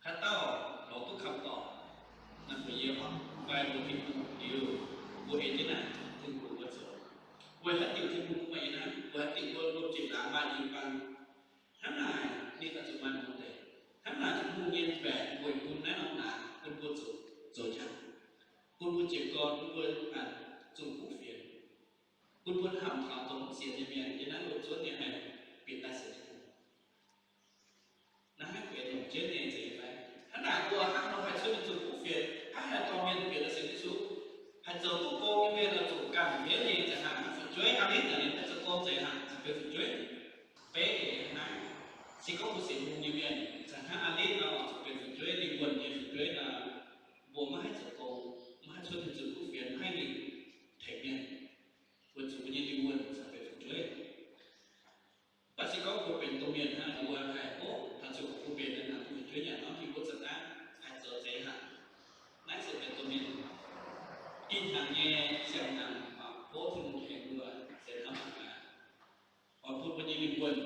Haaix dauh lorz duqv คำตอบ naaiv mbuo yie oc, fai mbuo Tin-Hungh liuz, mbuo ei jienv naaic Tin-Hungh mbuo zoux. Weic haaix diuc Tin-Hungh bun meih yiem naaiv? Weic haaix diuc mbuo lomh jiex laangz maaih jiu-baang? Hnangv naaic ninh oix zuqc maaih mbuo deix. Hnangv naaic Tin-Hungh nyei mbaeqc weic bun naaiv norm naanc bun mbuo zoux, zoux qaqv, bun mbuo jiez gorn, bun mbuo zuqc kuv fienx, bun mbuo hnamv taux dongh mv sienx nyei mienh yiem naaiv loz-zuonv nyei haih bieqc daaih sienx Tin-Hungh. Naaiv haih benx longc jienv nyei zeiz fai? Hnangv naaic mbuo hnangv nor haih cuotv mingh zuqc kuv fienx, hnangv haih dorh mienh bieqc daaih sienx Yesu, haih zoux duqv gong nyei mienh oix zuqc ganh mienv nyei, zeiz hnangv fu'jueiv aqv, ninh daaih ninh haih zoux gong zeiz hnangv, zuqc benx fu'jueiv. Beiv eix naaiv, se gorngv mbuo sienx Tin-Hungh nyei mienh, zeiz hnangv aqv, ninh nor zuqc benx fu'jueiv, ninh wuonh nyei fu'jueiv nor, mbuo maiv haih zoux gong, maiv haih cuotv mingh zuqc kuv fienx, maiv haih mingh tengx mienh, weic zuqc mbuo nyei lingh wuonh caux benx fu'jueiv. Mv baac se gorngv mbuo benx domh mienh hnangv, mbuo haih, o, taux ziouc mbuo benx naaiv fu'jueiv nyanc nor, mbuo za'gengh haih zoux zeiz hnangv. Naaiv se benx domh mienh. Ih hnyangx nyei siang-hnyangx, tov Tin-Hungh tengx mbuo sienx hnamv mangc gaax, oix bun mbuo nyei lingh wuonh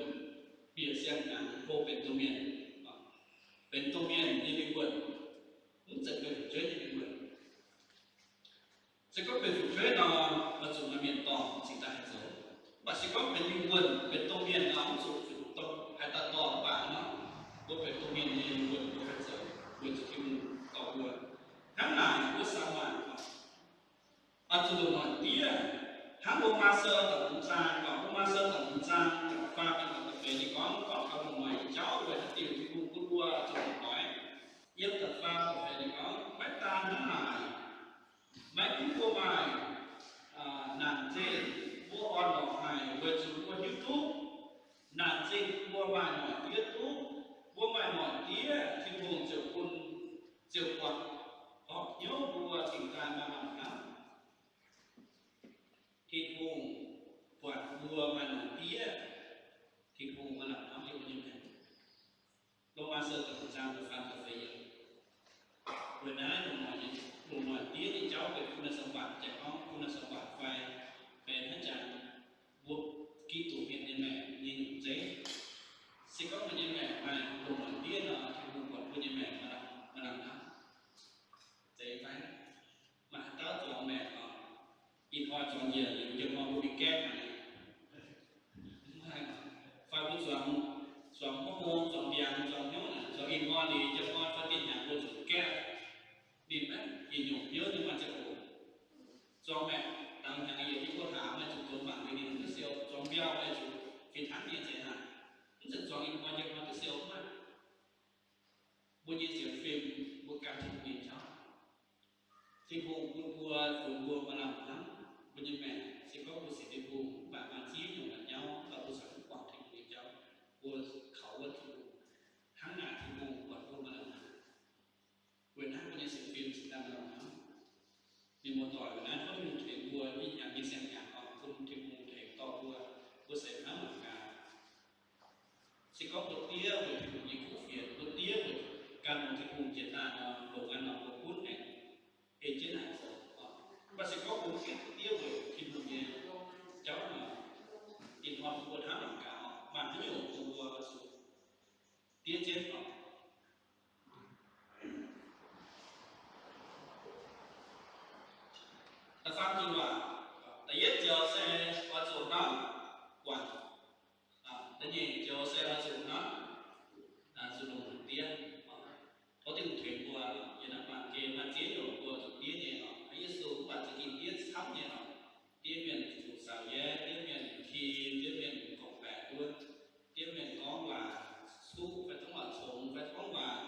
bieqc siang-hnyangx hlo benx domh mienh. Benx domh mienh nyei lingh wuonh, mv zeiz benx fu'jueiv nyei lingh wuonh. Se gorngv benx fu'jueiv nor, oix zuqc maaih mienh dorh cingx daaih haih zoux. Mv baac se gorngv benx lingh wuonh, benx domh mienh nor, mv zuqc haaix dauh dorh mv baac nor, mbuo benx domh mienh nyei lingh wuonh mbuo haih zoux, weic zuqc Tin-Hungh dorh mbuo. Hnangv naaic mbuo samx waaic oix zuqc longc noic diev, hnangv Lomaa Sou da'hmz zaang, gorngv Lomaa Sou da'hmz zaang da'faam mingh da'feix ninh gorngv, gorngv taux longc noic nyei jauv weic haaix diuc Tin-Hungh bun mbuo zuqc longc noic. Yiem da'faam da'feix ninh gorngv, maiv daan hnangv naaic, maiv gunv mbuo maaih naanc zingh mbuo orn-lorqc haic weic zuqc mbuo hiuv duqv naanc zingh mbuo maaih noic diev duqv. Mbuo maaih noic diev, Tin-Hungh ziouc bun, ziouc buatc horpc hnyouv mbuo cingx daaih maaih lamh hnamv. Tin-Hungh buatc mbuo maaih noic diev, Tin-Hungh maaih lamh hnamv yiem mbuo nyei maengc. Lomaa Sou da'hmz zaang da'faam da'feix yiemc. Weic naaiv longc noic, longc noic diev nyei jauv benx kuv naaiv samx-mbatc, jaaix gorngv kuv naaiv samx-mbatc fai benx hnangv jaax mbuo Giduc mienh nyei maengc nyei nyungc zeiv. Se gorngv mbuo nyei maengc maaih longc noic diev nor, Tin-Hungh buatc mbuo nyei maengc maaih lamh hnamv. Zeiz fai? Maaih haaix dauh zuangx maengc oc, ih hnoi zuangx njiec liuz, njang hnoi mbuo mingh gaeqv haic. Fai mbuo zuangx, zuangx mv hlo, zuangx ndiangx, zuangx hnyouv naaic, zuangx ih hnoi liuz, njang hnoi fai dieh hnyangx mbuo zuqc gaeqv. Ninh maiv yietc nyungc biouv nyei maaih ziangh hoc. Zuangx maengc dangx hnyangx yietc yiem mbuo hlaax maaih zuqc donx mangc liuz ninh mv duqv siou, zuangx mbiauh maaih zuqc fih hnangv nyei zeiz hnangv. Mv zeiz zuangx ih hnoi njang hnoi duqv siou mv maaih. Mbuo nyei sienx fim, mbuo gan Tin-Hungh nyei jauv. Tin-Hungh bun mbuo, funx mbuo maaih lamh hnamv. Mbuo nyei maengc, se gorngv mbuo sienx Tin-Hungh, mv baac maaih ziex nyungc la'nyauv, mv baac mbuo caux mv buangh Tin-Hungh nyei jauv, mbuo kaux wuonv Tin-Hungh. Hnangv naaic Tin-Hungh buatc mbuo maaih lamh hnamv. Weic naaiv mbuo nyei sienx fim cingx daaih maaih lamh hnamv. Mienh muoz-doic, weic naaiv tov Tin-Hungh tengx mbuo ih hnyangx nyei siang-hnyangx oc, bun Tin-Hungh tengx dorh mbuo, mbuo sienx hnamv mangc gaax. Se gorngv mbuo diev weic Tin-Hungh nyei kuv fienx, mbuo diev weic gan longx Tin njiec daaih nor, longc naaiv norm mbuo gunv naaic, ei jienv naaic zoux. Mv baac se gorngv mbuo mv gaengh duqv diev weic Tin-Hungh nyei jauv nor, ih hnoi mbuo hnangv mangc gaax, maaih haaix nyungc mbuo oix zuqc diev jienv oc. Da'faam diuh waac, da'yietv joux se oix zuqc hnamv guangc. Da'nyeic joux se oix zuqc hnamv zuqc longc diev. Tov Tin-Hungh tengx mbuo, yiem naaiv baamh gen maaih ziex nyungc mbuo zuqc diev nyei oc. Yesu mv baac za'gengh diev camv nyei oc. Diev mienh zuqc saaux yaev, diev mienh ki, diev mienh gorngv baeqc wuov, diev mienh gorngv waac cuqv fai gorngv waac congx fai gorngv waac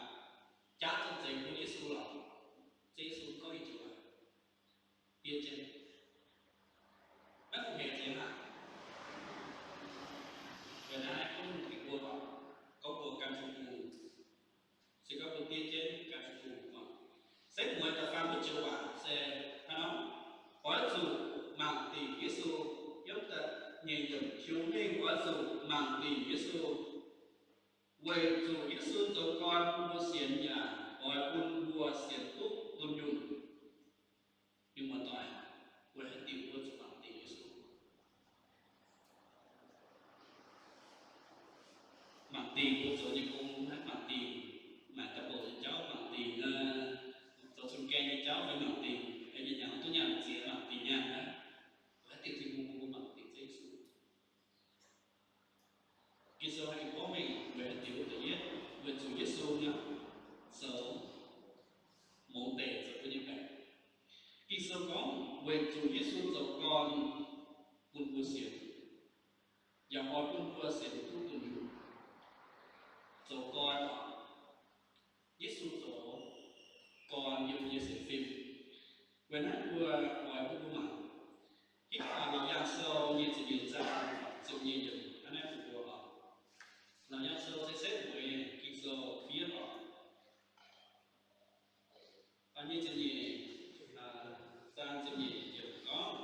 jaav zong-zengx bun Yesu lorqc. Ziouv Yesu gorngv ih joux waac, diev jienv, maiv hungh hec nzengc aqv. Weic naaiv gunv tengx mbuo oc, gorngv mbuo gan jienv bungx, se gorngv mbuo diev jienv gan jienv bungx oc. Setv mueiz da'faam wuov joux waac se hnangv nor, oix zuqc mangc dingc Yesu. Yiem da'nyeic yiemc, hiuv mengh oix zuqc mangc dingc Yesu, weic zuqc Yesu zoux gorn bun mbuo sienx yaac oix bun mbuo sienx duqv dunh yunh. Mienh muoz-doic, weic haaix diuc mbuo zuqc mangc dingc Yesu? Mangc dingc mbuo zoux nyei gong, maiv mangc dingc, maaic da'bouc nyei jauv mangc dingc, zoux cun-gaeng nyei jauv fai mangc dingc, nyei nyanc duqv nyaanh ziex mangc dingc nyaanh aqv. Weic haaix diuc Tin-Hungh bun mbuo mangc dingc Ziouv Yesu? Ging-Sou haih gorngv mengh weic haaix diuc? Da'yietv, weic zuqc Yesu naaic zoux mouz deic zoux mbuo nyei baeqc. Ging-Sou gorngv weic zuqc Yesu zoux gorn bun mbuo sienx, yaac oix bun mbuo sienx duqv dunh yunh. Zoux gorn oc, Yesu zoux gorn yiem mbuo nyei sienx fim. Weic naaiv mbuo oix bun mbuo mangc. Hitv taux Laauc Yaangh Sou nyei ziepc nyeic zaang ziepc nyeic yiemc, hnangv naaiv bun mbuo oc. Laauc Yaangh Sou se setv mueiz Ging-Sou fiev oc. Nyei ziepc nyeic, zaang ziepc nyeic yiemc gorngv,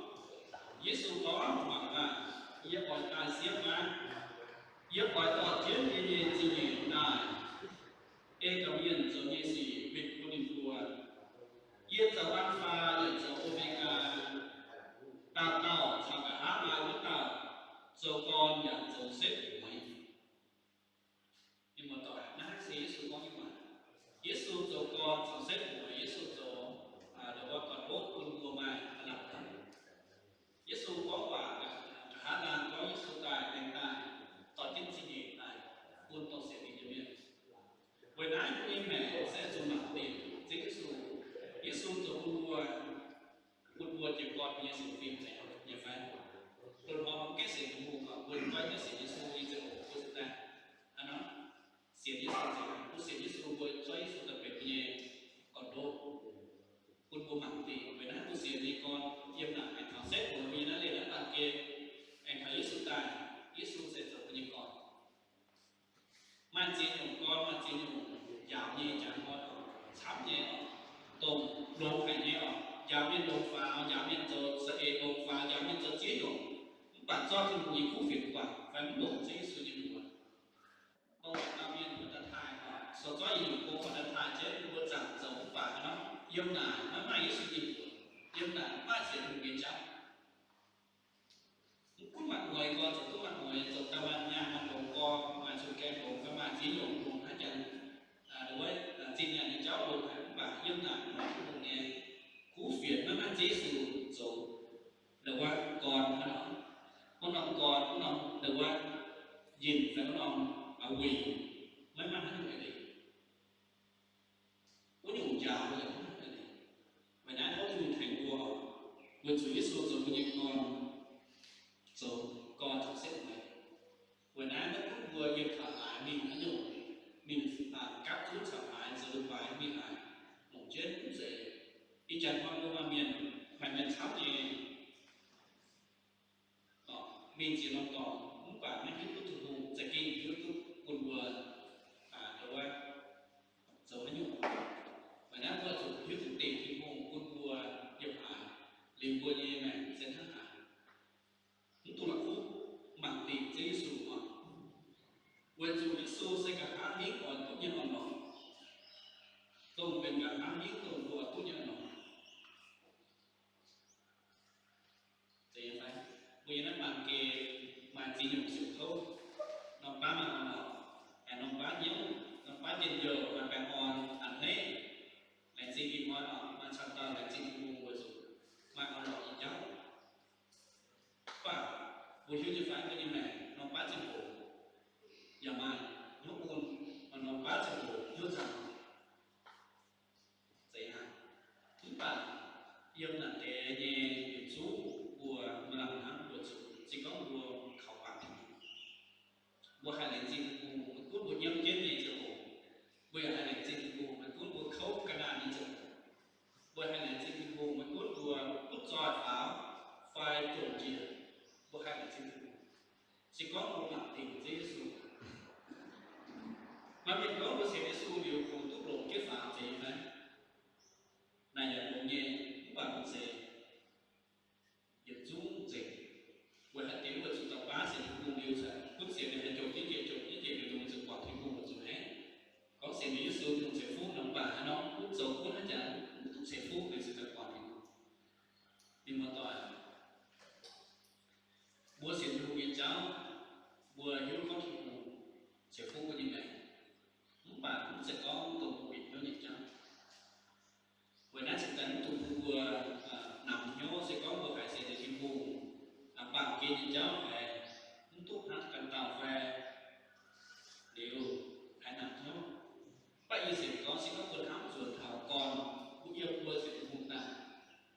Yesu gorngv, Mangc maah! Yie oix daaih siepv aqv. Yie oix dorh jienv yie nyei zingh nyeic daaih, ei gaux mienh zoux nyei sic bun ninh mbuo. Yie zoux Aa^faa yaac zoux O^me^gaa, dauh dauh caux nqa'haav maaih wuov dauh, zoux gorn yaac zoux setv mueiz. Mienh muoz-doic, naaiv se Yesu gorngv nyei waac. Yesu zoux gorn zoux setv mueiz. Yesu zoux, aa, dongh wuov gorn-ndoqv bun mbuo maaih a'lapc daaih. Yesu gorngv waac, nqa'haav laanh gorngv Yesu daaih, aengx daaih dorh jienv zingh nyeic daaih bun dongh sienx ninh nyei mienh. Weic naaiv mbuo nyei maengc se zuqc mangc dingc Ziouv Yesu. Yesu zoux bun mbuo, bun mbuo jiez gorn nyei sienx fim nyei fai? Bun mbuo mv gaengh sienx Tin-Hungh, mbuo mv gaengh sienx Yesu nyei ziangh hoc mbuo se daaih hnangv nor sienx Yesu nzengc. Mbuo sienx Yesu, mbuo zorqv Yesu daaih benx mbuo nyei gorn-ndoqv, bun mbuo mangc dingc. Weic naaiv mbuo sienx nyei gorn yiem naaic aengx taux setv mueiz mbuo nyei naaiv leih naaiv baamh gen, aengx taux Yesu daaih, Yesu se zoux mbuo nyei gorn. Maaih ziex nyungc gorn, maaih ziex nyungc njaaux nyei jangx gorn, camv nyei oc, dongh longx haic nyei oc. Njaaux mienh longx faaux, njaaux mienh zoux za'eix longx faaux, njaaux mienh zoux ziex nyungc, mv baac zorqv Tin-Hungh nyei kuv fienx guangc fai mv longc Ziouv Yesu nyei mbuox. Dongh maaih mienh buatc daaih taaih oc, sorc zorqv yietc nyungc gong buatc daaih taaih jienv, mbuo zaangc zoux mv baac hnangv nor, yiem naaic maiv maaih Yesu nyei mbuox, yiem naaic maiv maaih sienx Tin-Hungh nyei jauv. Mv gunv maaih mueiz gorn, zoux duqv maaih mueiz, zoux daaih maaih nyaanh maaih longx gorn, maaih cun-gaeng longx, fai maaih ziex nyungc longx hnangv janx, wuov, zinh nyaanh nyei jauv longx haic, mv baac yiem naaic maiv maaih Tin-Hungh nyei kuv fienx, maiv maaih Yesu zoux, wuov, gorn hnangv nor, wuov norm gorn, wuov norm, wuov, yinh fai wuov norm wuic, maiv maaih hnangv naaiv nyungc eix leiz. Wuov nyungc njaaux yaac mv haih. Weic naaiv tov Tin-Hungh tengx mbuo, weic zuqc Yesu zoux mbuo nyei gorn, zoux gorn zoux setv mueiz. Weic naaiv maiv gunv mbuo yiem taux haaix mingh haaix nyungc, mingh gapv zunv taux haaix, zoux leiz-baaix mingh haaix, longc jienv mv zeiz. Ih jaax hnoi mbuo maaih mienh, maaih mienh camv nyei mingh ziex norm dorngx, mv baac maiv hiuv duqv Tin-Hungh za'gengh hiuv duqv bun mbuo, wuov, zoux haaix nyungc. Weic naaiv mbuo zuqc hiuv duqv dingc Tin-Hungh bun mbuo yiem haaix, liuz mbuo nyei maengc se hnangv haaix. hnamv hingv dongh mbuo duqv nyei nor. Mbuo yiem naaiv baamh gen maaih ziex nyungc ziouc kouv. Norm baav maaih orn-lorqc, aengx norm baav hnyouv, norm baav njien-youh, maaih baengh orn a'hneiv. Laengz zingh ih hnoi oc, maaih camv dauh laengz zingh Tin-Hungh weic zuqc maaih orn-lorqc nyei jauv. Mv baac mbuo hiuv nyei fai mbuo nyei maengc norm baav ziangh hoc yaac maaih hnyouv bun, norm baav ziangh hoc hnyouv nzangc. Zeiz hnangv. Mv baac yiem naaic deix nyei yietc zungv mbuo maaih lamh hnamv mbuo zuqc, se gorngv mbuo kaux baamh Tin-Hungh, mbuo haih laengz zingh Tin-Hungh maiv gunv mbuo nyiemv jienv nyei ziangh hoc, mbuo yaac haih laengz zingh Tin-Hungh maiv gunv mbuo kouv ga'naaiv nyei ziangh hoc, mbuo haih laengz zingh Tin-Hungh maiv gunv mbuo butv zoih faaux fai jomc njiec, mbuo haih laengz zingh Tin-Hungh. Se gorngv mbuo mangc dingc Ziouv Yesu, maaih mienh gorngv mbuo sienx Yesu liuz kungx duqv longc jienv faaux zeiz fai? Naaiv yaac longx nyei, mv baac mv zeiz yietc zungv nzengc. Weic haaix diuc? Weic zuqc dauh baav sienx Tin-Hungh liuz, gunv sienx ninh haih jomc jienv njiec, jomc jienv njiec liuz, ninh zuqc guangc Tin-Hungh, zuqc haiv. Gorngv sienx liuz Yesu, Tin-Hungh ceix fuqv norm baac haaix nor, mv zoux gunv haaix jaax, mv duqv ceix fuqv, ninh zuqc daaih guangc Tin-Hungh. Mienh muoz-doic, mbuo sienx Tin-Hungh nyei jauv, mbuo hiuv gorngv Tin-Hungh ceix fuqv mbuo nyei maengc, mv baac mv zeiz gorngv dongh mbuo bieqc hnyouv nyei jauv. Weic naaiv cingx daaih mv dungx bun mbuo namx hnyouv se gorngv mbuo haiz sienx liuz Tin-Hungh, baamh gen nyei jauv haiz mv duqv hnangv ganh dauh fai liuz haiz namx hnyouv. Mv baac yie sienx gorngv se gorngv mbuo hnamv nzuonx taux gorn, mbuo yiem mbuo sienx Tin-Hungh daaih,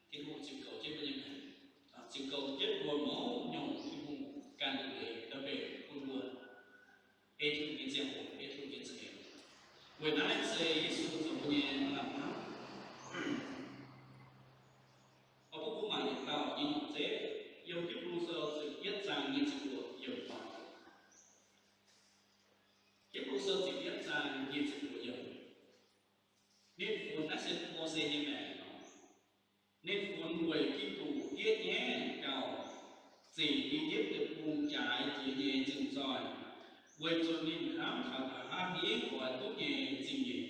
Tin-Hungh ziux goux jienv mbuo nyei maengc, ziux goux jienv mbuo mouz nyungc Tin-Hungh ganh eix leiz mbenc bun mbuo, ei Tin-Hungh nyei ziangh hoc, ei Tin-Hungh nyei za'eix. Weic naaiv se Yesu zoux mbuo nyei lamh hnamv. Oix bun mbuo mangc yietc dauh nyei nyungc zeiv, yiem Hipv^lu Sou ziepc yietv zaang nyic ziepc luoqc yiemc. Hipv^lu Sou ziepc yietv zaang nyic ziepc luoqc yiemc. Ninh funx, naaiv se Mose nyei maengc oc. Ninh funx weic Giduc diev nyaiv gauh zec I^yipv Deic-Bung jaaix jiex nyei zinh zoih, weic zuqc ninh hnamv taux nqa'haav hingv oix duqv nyei zingh nyeic.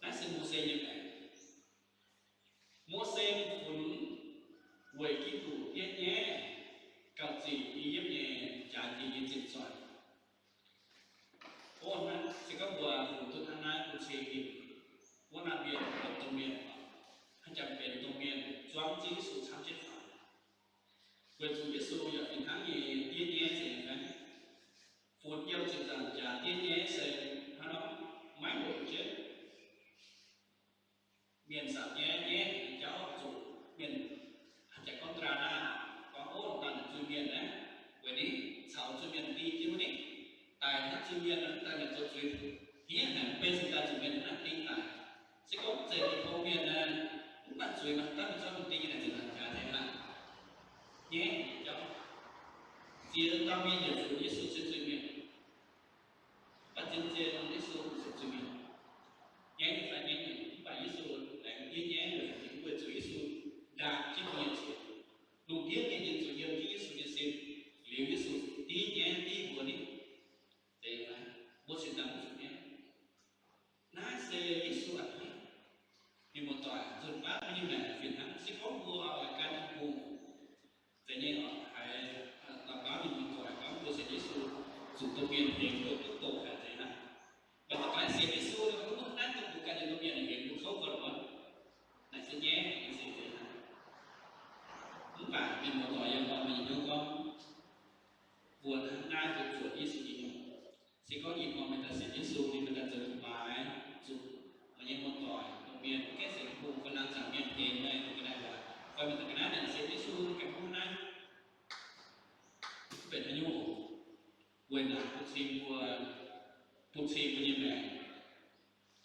Naaiv se Mose nyei maengc. Mose funx weic Giduc diev nyaiv gauh zec I^yipv nyei jaaix jiex nyei zinh zoih. Ov, naaiv se gorngv mbuo funx duqv hnangv naaiv bun cing ninh, wuov naaiv mienh benx domh mienh, haaix jangx benx domh mienh zuangv Ziouv Yesu camv jienv faaux. Weic zuqc Yesu yaac fih hnangv nyei diev nyaiv se hnangv, funx yiem ziepc nzaangc jaax diev nyaiv se hnangv nor maiv longc jienv. Mienh zanc nyaiv nyaiv jauv zuqc mienh haaix jangx gorngv draa naah, gorngv, ov, daaih naaic zuiz-mienh naaiv, weic ninh caux zuiz-mienh ding jienv wuov ninh, daaih hnangv zuiz-mienh daaih mienh zoux zuiz, hniev haic, mv bei cingx daaih zuqc mienh hnangv ding daaih. Se gorngv zeiz ninh hlo mienh naaic, mv baac zuiz mangc gaax mienh zorqv mienh ding naaic ziepc nzaangc jaax tengx hnangv. Nyaiv jauv, ziex dauh mienh yietc funx Yesu se zuiz-mienh. Mv baac zien-zien Yesu se zuiz-mienh. Nyaiv nyei fai nyaiv nyungc, mv baac Yesu laengz diev nyaiv weic zuqc Yesu ndaam jienv mbuo nyei zuiz. Lungh ndiev nyei njien-youh yiem jienv Yesu nyei sin, liuz Yesu diev nyaiv diev mbuo ninh. Zeiz fai? Mbuo cingx daaih mv zuqc nyaiv. Naaiv se Yesu a'hneiv. Mienh muoz-doic, nzunc baav mbuo nyei maengc fih hnangv. Se gorngv mbuo oix gan Tin-Hungh, zeiz nyei oc, haiz daux gaux mienh muoz-doic gorngv mbuo sienx Yesu zuqc domh mienh hemx mbuo duqv doqc haic zeiz hnangv. Mv baac daux gaux sienx Yesu, mbuo mv hnangv dongh mbuo ganh nyei domh mienh hemx mbuo kouv mbuo lorqc. Naaic se nyaiv nyei sic zeiz hnangv. Mv baac mienh muoz-doic yiem oix meih nyei hnyouv gorngv, mbuo hnangv naaiv mbuo zuotc Yesu nyei hnyouv. Se gorngv ih hnoi meih daaih sienx Yesu, ninh meih daaih zoux lungh baaix zuqc meih nyei muoz-doic, domh mienh, gaengh sienx Tin-Hungh fai laangz zaangc mienh hemx meih dongh ga'naaiv waac, fai meih daaih ga'naaiv sienx Yesu, gaengh hnangv naaiv, mv benx haaix nyungc. Weic naaic bun cing mbuo, bun cing mbuo nyei maengc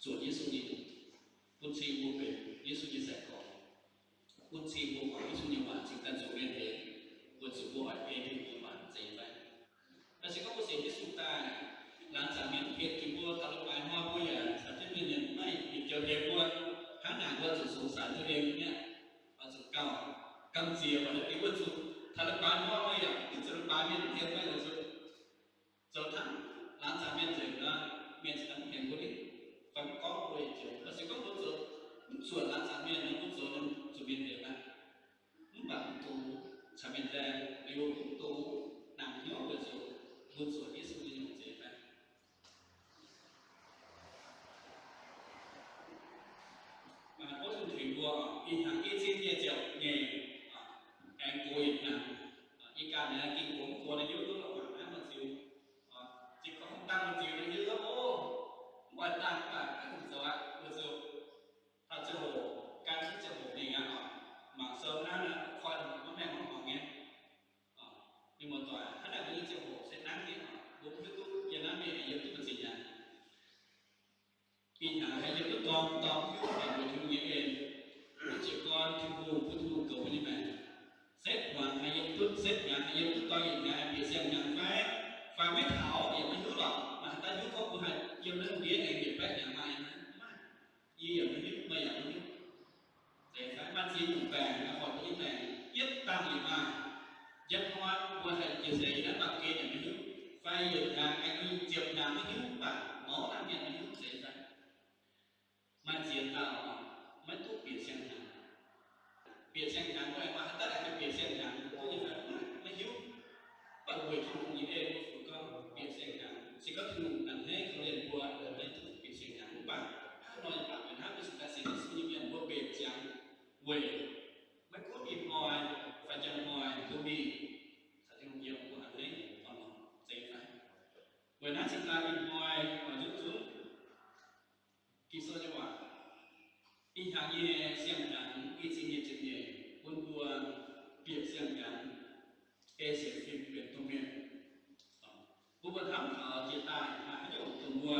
zuotc Yesu nyei, bun cing mbuo benx Yesu nyei sai-gorx, bun cing mbuo muangx Yesu nyei waac cingx daaih zoux mienh hemx, weic zuqc mbuo oix ei Tin-Hungh nyei waac zeiz fai. Naaiv se gorngv mbuo sienx Yesu daaih, laangz zaangc mienh hemx jiex mbuo, taux leiz-baaix hnoi mbuo yaac caux jienv mienh mienh maiv yietc joux hemx mbuo, hnangv naaic mbuo zuqc สงสาร ตัวเอง nyei, oix zuqc gauh gamh nziex, weic haaix diuc? Weic zuqc taux leiz-baaix hnoi mbuo yaac mv zuqc leiz-baaix mienh hemx mbuo, weic zuqc zoux hnangv laangz zaangc mienh nzengc nor, mienh cingx daaih mv hemx mbuo ni, fai mv gorngv mbuo yietc joux. mbuo, ih hnyangx i cin nyei ziepc nyeic, aengx gox yietc hnyangx. I ganh naaiv ging gox mv gox naaiv hiuv duqv lorqc, mangc naaiv mbu'ziex, se gorngv dangh mbu'ziex naaiv hiuv duqv, o, mv oix dangh mv baac mv zoux aqv, mbu'ziex taux ziangh hoc, gan jienv ziangh hoc mingh aqv oc. Mangc sou naaiv, koi mv maengh mv hmuangx nyei. Ninh muoz-doic, hnangv naaic mbuo nyei ziangh hoc se nangv nyei oc, mbuo mv hiuv duqv yiem naaiv mingh yiem duqv mbu'ziex hnyangx. Ih hnyangx haih yiem duqv dorng dorng hiuv haic weic Tin-Hungh nyei en. Mbuo jiez gorn Tin-Hungh bun Tin-Hungh goux mbuo nyei maengc. Setv hnyangx haih yiem duqv, setv hnyangx haih yiem duqv dorng yietc hnyangx, bieqc siang-hnyangx fai, fai maiv taux yaac maiv hiuv lorqc. Maaih haaix dauh hiuv gorngv mbuo haih yiem naaiv ndiev aengx yietc baeqv hnyangx maaih? Maiv maaih. Yie yaac maiv hiuv, meih yaac maiv hiuv. Zeiz fai? Maaih ziex nyungc baengc haih hoic duqv nyei maengc. Yietv dangh yietc maaih. Njang hnoi mbuo haih jiex seix naaiv baamh gen yaac maiv hiuv, fai yietc hnyangx aengx ziepc hnyangx maiv hiuv, mv baac mouz laanh mienh maiv hiuv zeiz fai. Maaih ziex dauh maiv duqv bieqc siang-hnyangx. Bieqc siang-hnyangx mbuo aengx maaih haaix dauh aengx bieqc siang-hnyangx duqv nyei fai? Maiv hiuv. Mv baac weic Tin-Hungh nyei en mbuo fu'jueiv gorngv bieqc siang-hnyangx, se gorngv Tin-Hungh a'hneiv korv-lienh mbuo, maiv duqv bieqc siang-hnyangx. Mv baac hnangv nor yaac baac, weic hnangv mbuo cingx daaih sienx Yesu nyei mienh mbuo mbenc ziangx weic maiv gunv ih hnoi fai njang hnoi mbuo mingh caux Tin-Hungh yiem, mbuo a'hneiv orn-lorqc zeiz fai? Weic naaiv cingx daaih ih hnoi oix zunv zunv Ging-Sou nyei waac, ih hnyangx nyei siang-hnyangx, i cin nyei ziepc nyeic, bun mbuo bieqc siang-hnyangx ei sienx fim benx domh mienh. Bun mbuo hnamv taux jiex daaih maaih haaix nyungc dongh mbuo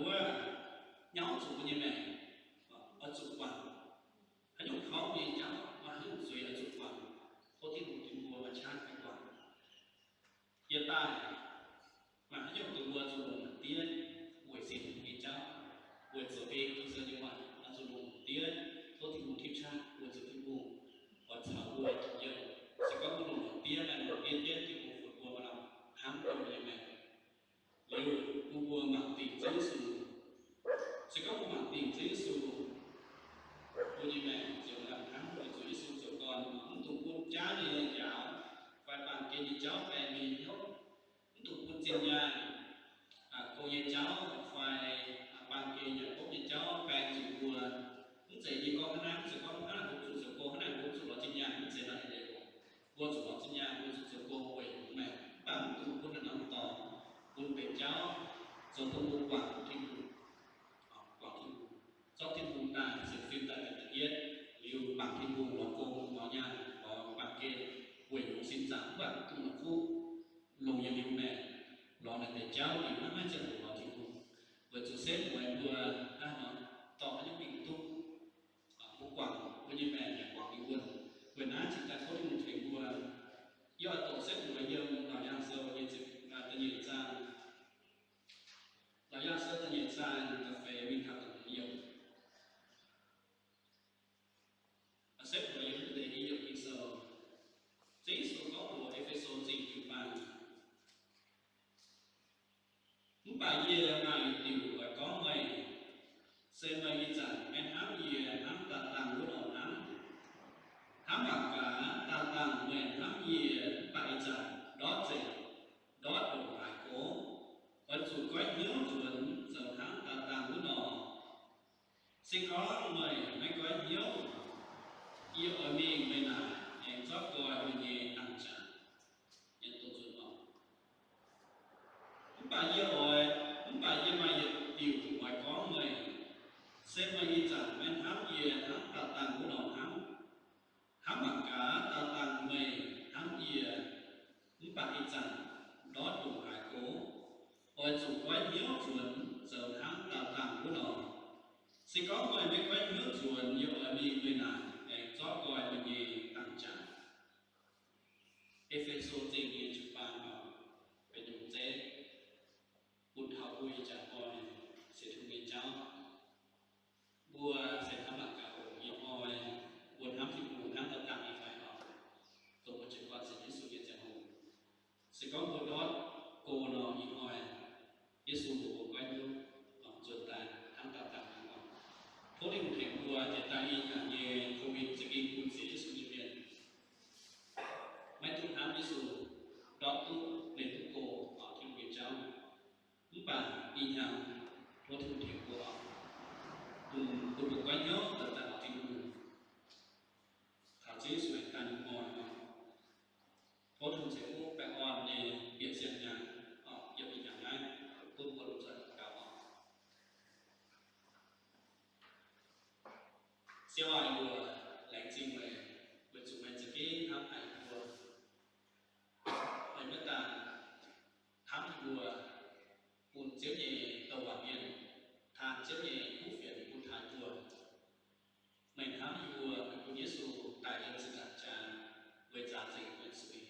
wuov nyauv zuqc mbuo nyei maengc oix zuqc guangc, haaix nyungc kouv nyei jauv, maaih haaix nyungc zuiz oix zuqc guangc, tov Tin-Hungh bun mbuo maaih qaqv haih guangc. Jiex daaih maaih haaix nyungc dongh mbuo zuqc longc diev weic sienx Tin-Hungh nyei jauv, weic zoux ei Ging-Sou nyei waac, zuqc longc diev, tov Tin-Hungh tipv qaqv weic zuqc Tin-Hungh oix caux mbuo yiem. Se gorngv mbuo longc diev, longc diev jienv, Tin-Hungh funx mbuo maaih lamh hnamv mbuo nyei maengc. Liuz bun mbuo mangc dingc Ziouv Yesu. Se gorngv mbuo mangc dingc Ziouv Yesu, mbuo nyei maengc ziouc lamh hnamv weic zuqc Yesu zoux gorn, mv dungx bun jaav nyei njaaux fai baamh gen nyei jauv baeng mbuo nyei hnyouv, mv dungx bun zinh nyaanh, gong nyei jauv fai baamh gen yaac gopv nyei jauv baeng zuqc mbuo. Mv zeiz yie gorngv hnangv naaiv, mv zeiz gorngv hnangv naaiv, mbuo zuqc zoux gong, hnangv naaiv mbuo zuqc lorz zinh nyaanh, mv zeiz nor. Mbuo zuqc lorz zinh nyaanh, mbuo zuqc zoux gong weic maengc, mv baac mv dungx bun naaiv norm dorngx, bun benx jauv zoux bun mbuo guangc Tin-Hungh, guangc Tin-Hungh, zorqv Tin-Hungh daaih sienx fim daaih deix da'yietv, liuz mangc Tin-Hungh lorz gong, lorz nyaanh, lorz baamh gen, weic longx sin zaangc, mv baac mv dungx la'kuqv longc yiem mbuo maengc lorz naaiv deix jauv liuz maiv maaih ziangh hoc lorz Tin-Hungh, weic zuqc setv mueiz mbuo hnangv nor dorh haaix nyungc mingh duqv, mbuo guangc mbuo nyei maengc yaac guangc ninh wuonh. Weic naaiv cingx daaih tov Tin-Hungh tengx mbuo. Yie oix doqc setv mueiz yiem Laauc Yaangh Sou nyei da'nyeic zaang. Laauc Yaangh Sou da'nyeic zaang da'feix mingh taux da'hmz yiemc. Setv mueiz yiem deix i yiemc Ging-Sou. Ziouv Yesu gorngv mbuox E^fe^so Zingh jiu-baang, mv baac yie maaih yietc diuc oix gorngv meih, se meih ih zanc maiv hnamv yie hnangv daauh dangh wuov nor hnamv. Hnamv mangc gaax, daauh dangh meih hnamv yie mv baac ih zanc ndortv nzengc, ndortv ndongc haaix go, oix zuqc goiv hnyouv nzuonx zoux hnangv daauh dangh wuov nor. Se gorngv meih maiv goiv hnyouv, yie oix mingh meih naaic aengx zorqv nqoi meih nyei dangh jaax. Mv baac yie oix, mv baac yie maaih yietc diuc oix gorngv meih, se meih ih zanc maiv hnamv yie hnangv daauh dangh wuov nor hnamv. Hnamv mangc gaax, daauh dangh meih hnamv yie mv baac ih zanc ndortv ndongc haaix go, oix zuqc goiv hnyouv nzuonx zoux hnangv daauh dangh wuov nor. Se gorngv meih maiv goiv hnyouv nzuonx, yie oix mingh meih naaic aengx zorqv nqoi meih nyei dangh jaax. E^fe^so Zingh nyei jiu-baang benx nyungc zeiv bun taux mbuo ih jaax oix sienx Tin-Hungh nyei jauv. Mbuo se hnamv mangc gaax oc, ih hnoi mbuo hnamv Tin-Hungh hnangv daauh dangh nyei fai oc? Dongh mbuo jiez gorn sienx Yesu nyei ziangh hoc, se gorngv mbuo ndortv go nor, ih hnoi Yesu mbuox mbuo goiv hnyouv nzuonx daaih hnangv daauh dangh nyei oc. Tov Tin-Hungh tengx mbuo jiex daaih ih hnyangx nyei COVID za'gengh bun sienx Yesu nyei mienh maiv duqv hnamv Yesu, ndortv duqv, lienz duqv go, oix Tin-Hungh nyei jauv. Mv baac ih hnyangx tov Tin-Hungh tengx mbuo oc. Bun, bun mbuo goiv hnyouv daaih daaih lorz Tin-Hungh, taux Ziouv Yesu aengx daaih lungh ndorm nor, tov Tin-Hungh ceix fuqv baengh orn nyei bieqc siang-hnyangx, yiem ih hnyangx naaiv, bun mbuo lomh nzoih daux gaux oc. Ziouv aah, yie mbuo laengz zingh meih weic zuqc meih za'gengh hnamv haic mbuo. Meih maiv daan hnamv yie mbuo, bun Ziouv nyei douc waac mienh, taan Ziouv nyei kuv fienx bun taaix mbuo. Meih hnamv yie mbuo, meih bun Yesu daic yiem zinh ndaangc jaax weic nzaaux nzengc meih zuiz.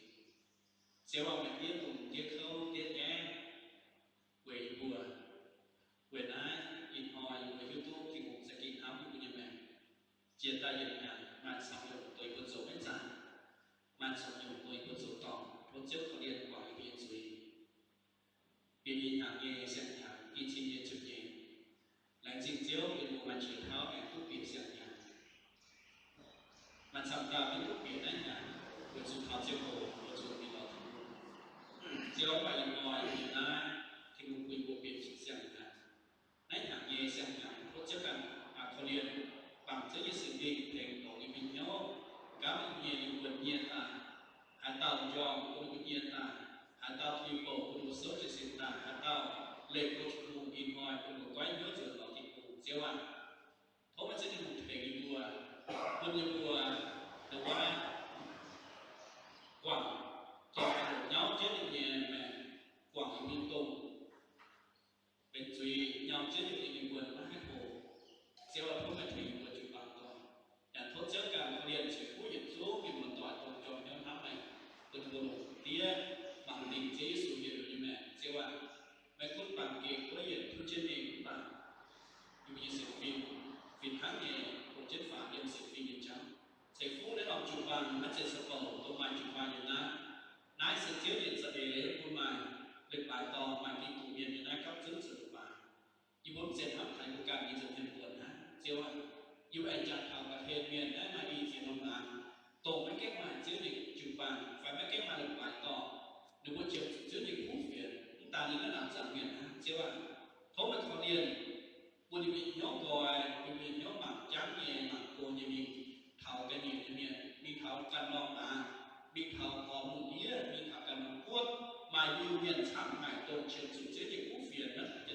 Ziouv aah, meih diev bun diev kouv diev nyaiv weic yie mbuo. Weic naaiv ih hnoi yie mbuo hiuv duqv Tin-Hungh za'gengh hnamv yie mbuo nyei maengc. Jiex daaih yietc hnyangx maaih caux nyungc doic mbuo zoux maiv zaangc, maaih caux nyungc doic mbuo zoux dorngc, tov Ziouv korv-lienh guangc yie mbuo nyei zuiz. Bieqc ih hnyangx nyei siang-hnyangx i cin nyei ziepc nyeic. Laengz zingh Ziouv bun mbuo maaih qiex tauv aengx duqv bieqc siang-hnyangx. Maaih camv dauh maiv duqv bieqc naaiv hnyangx, weic zuqc taux ziangh hoc mbuo zuqc mingh lorz Tin-Hungh. Ziouv, mv baac ih hnoi yie mbuo naaiv, Tin-Hungh bun mbuo bieqc siang-hnyangx. Naaiv hnyangx nyei siang-hnyangx tov Ziouv ganh korv-lienh, bangc Ziouv nyei Singx Lingh tengx longx yie mbuo nyei hnyouv, nqaapv yie mbuo nyei lingh wuonh nyie daaih. Haaix dauh njormh bun mbuo nyie daaih, haaix dauh tuix bouc bun mbuo souv jiez sin daaih, haaix dauh leih go Tin-Hungh, ih hnoi bun mbuo goiv hnyouv nzuonx lorz Tin-Hungh. Ziouv aah, tov meih Ziouv Tin-Hungh tengx yie mbuo, bun yie mbuo da'waiv guangc, zoux haaix nyungc nyauv jienv yie mbuo nyei maengc, guangc yie mbuo nyei dongh benx zuiz, nyauv jienv yie mbuo nyei wuonh maiv haih hoqc. Ziouv aah, tov meih tengx yie mbuo jiu-baang doic. Yaac tov Ziouv ganh korv-lienh ceix fuqv yietc zungv mienh muoz-doic dongh jorm hnyouv hnamv meih, bun ninh mbuo longc diev mangc dingc Ziouv Yesu mienh nyei maengc. Ziouv aah, maiv gunv baamh gen guoqv yienc duqv jienv mingh mv baac yie mbuo nyei sienx fim fih hnangv nyei hlo jienv faaux yiem sienx fim nyei jauv. Ceix fuqv naaiv norm jiu-baang maiv zeiz sou bouc dongh maaih jiu-baang yiem naaiv. Naaiv se Ziouv nyei za'eix bun maaih leiz-baaix dorngh, maaih Giduc mienh yiem naaiv gapv zunv zoux leiz-baaix. Yie mbuo mv zeiz hnamv taux yie mbuo ganh nyei nza'hmien buonc hnangv, Ziouv aah. Yie mbuo aengx jangx taux ga'hlen mienh naaiv maaih i ziex norm laangz, dongh maiv gaengh maaih Ziouv nyei jiu-baang fai maiv gaengh maaih leiz-baaix dorngh. Ninh mbuo jiex zuqc Ziouv nyei kuv fienx, mv daan ninh naaiv laangz zaangc mienh hnangv, Ziouv aah. Tov meih korv-lienh bun yie mbuo nyei hnyouv nqoi, bun yie mbuo nyei hnyouv mangc jangv nyei, mangc go nyei mingh taux ga'nyiec nyei mienh, mingh taux ganh norm laangz, mingh taux gorx-mungh ndiev, mingh taux ganh norm guoqv, maaih Iu-Mienh camv haic dongh qiemx zuqc Ziouv nyei kuv fienx naaiv.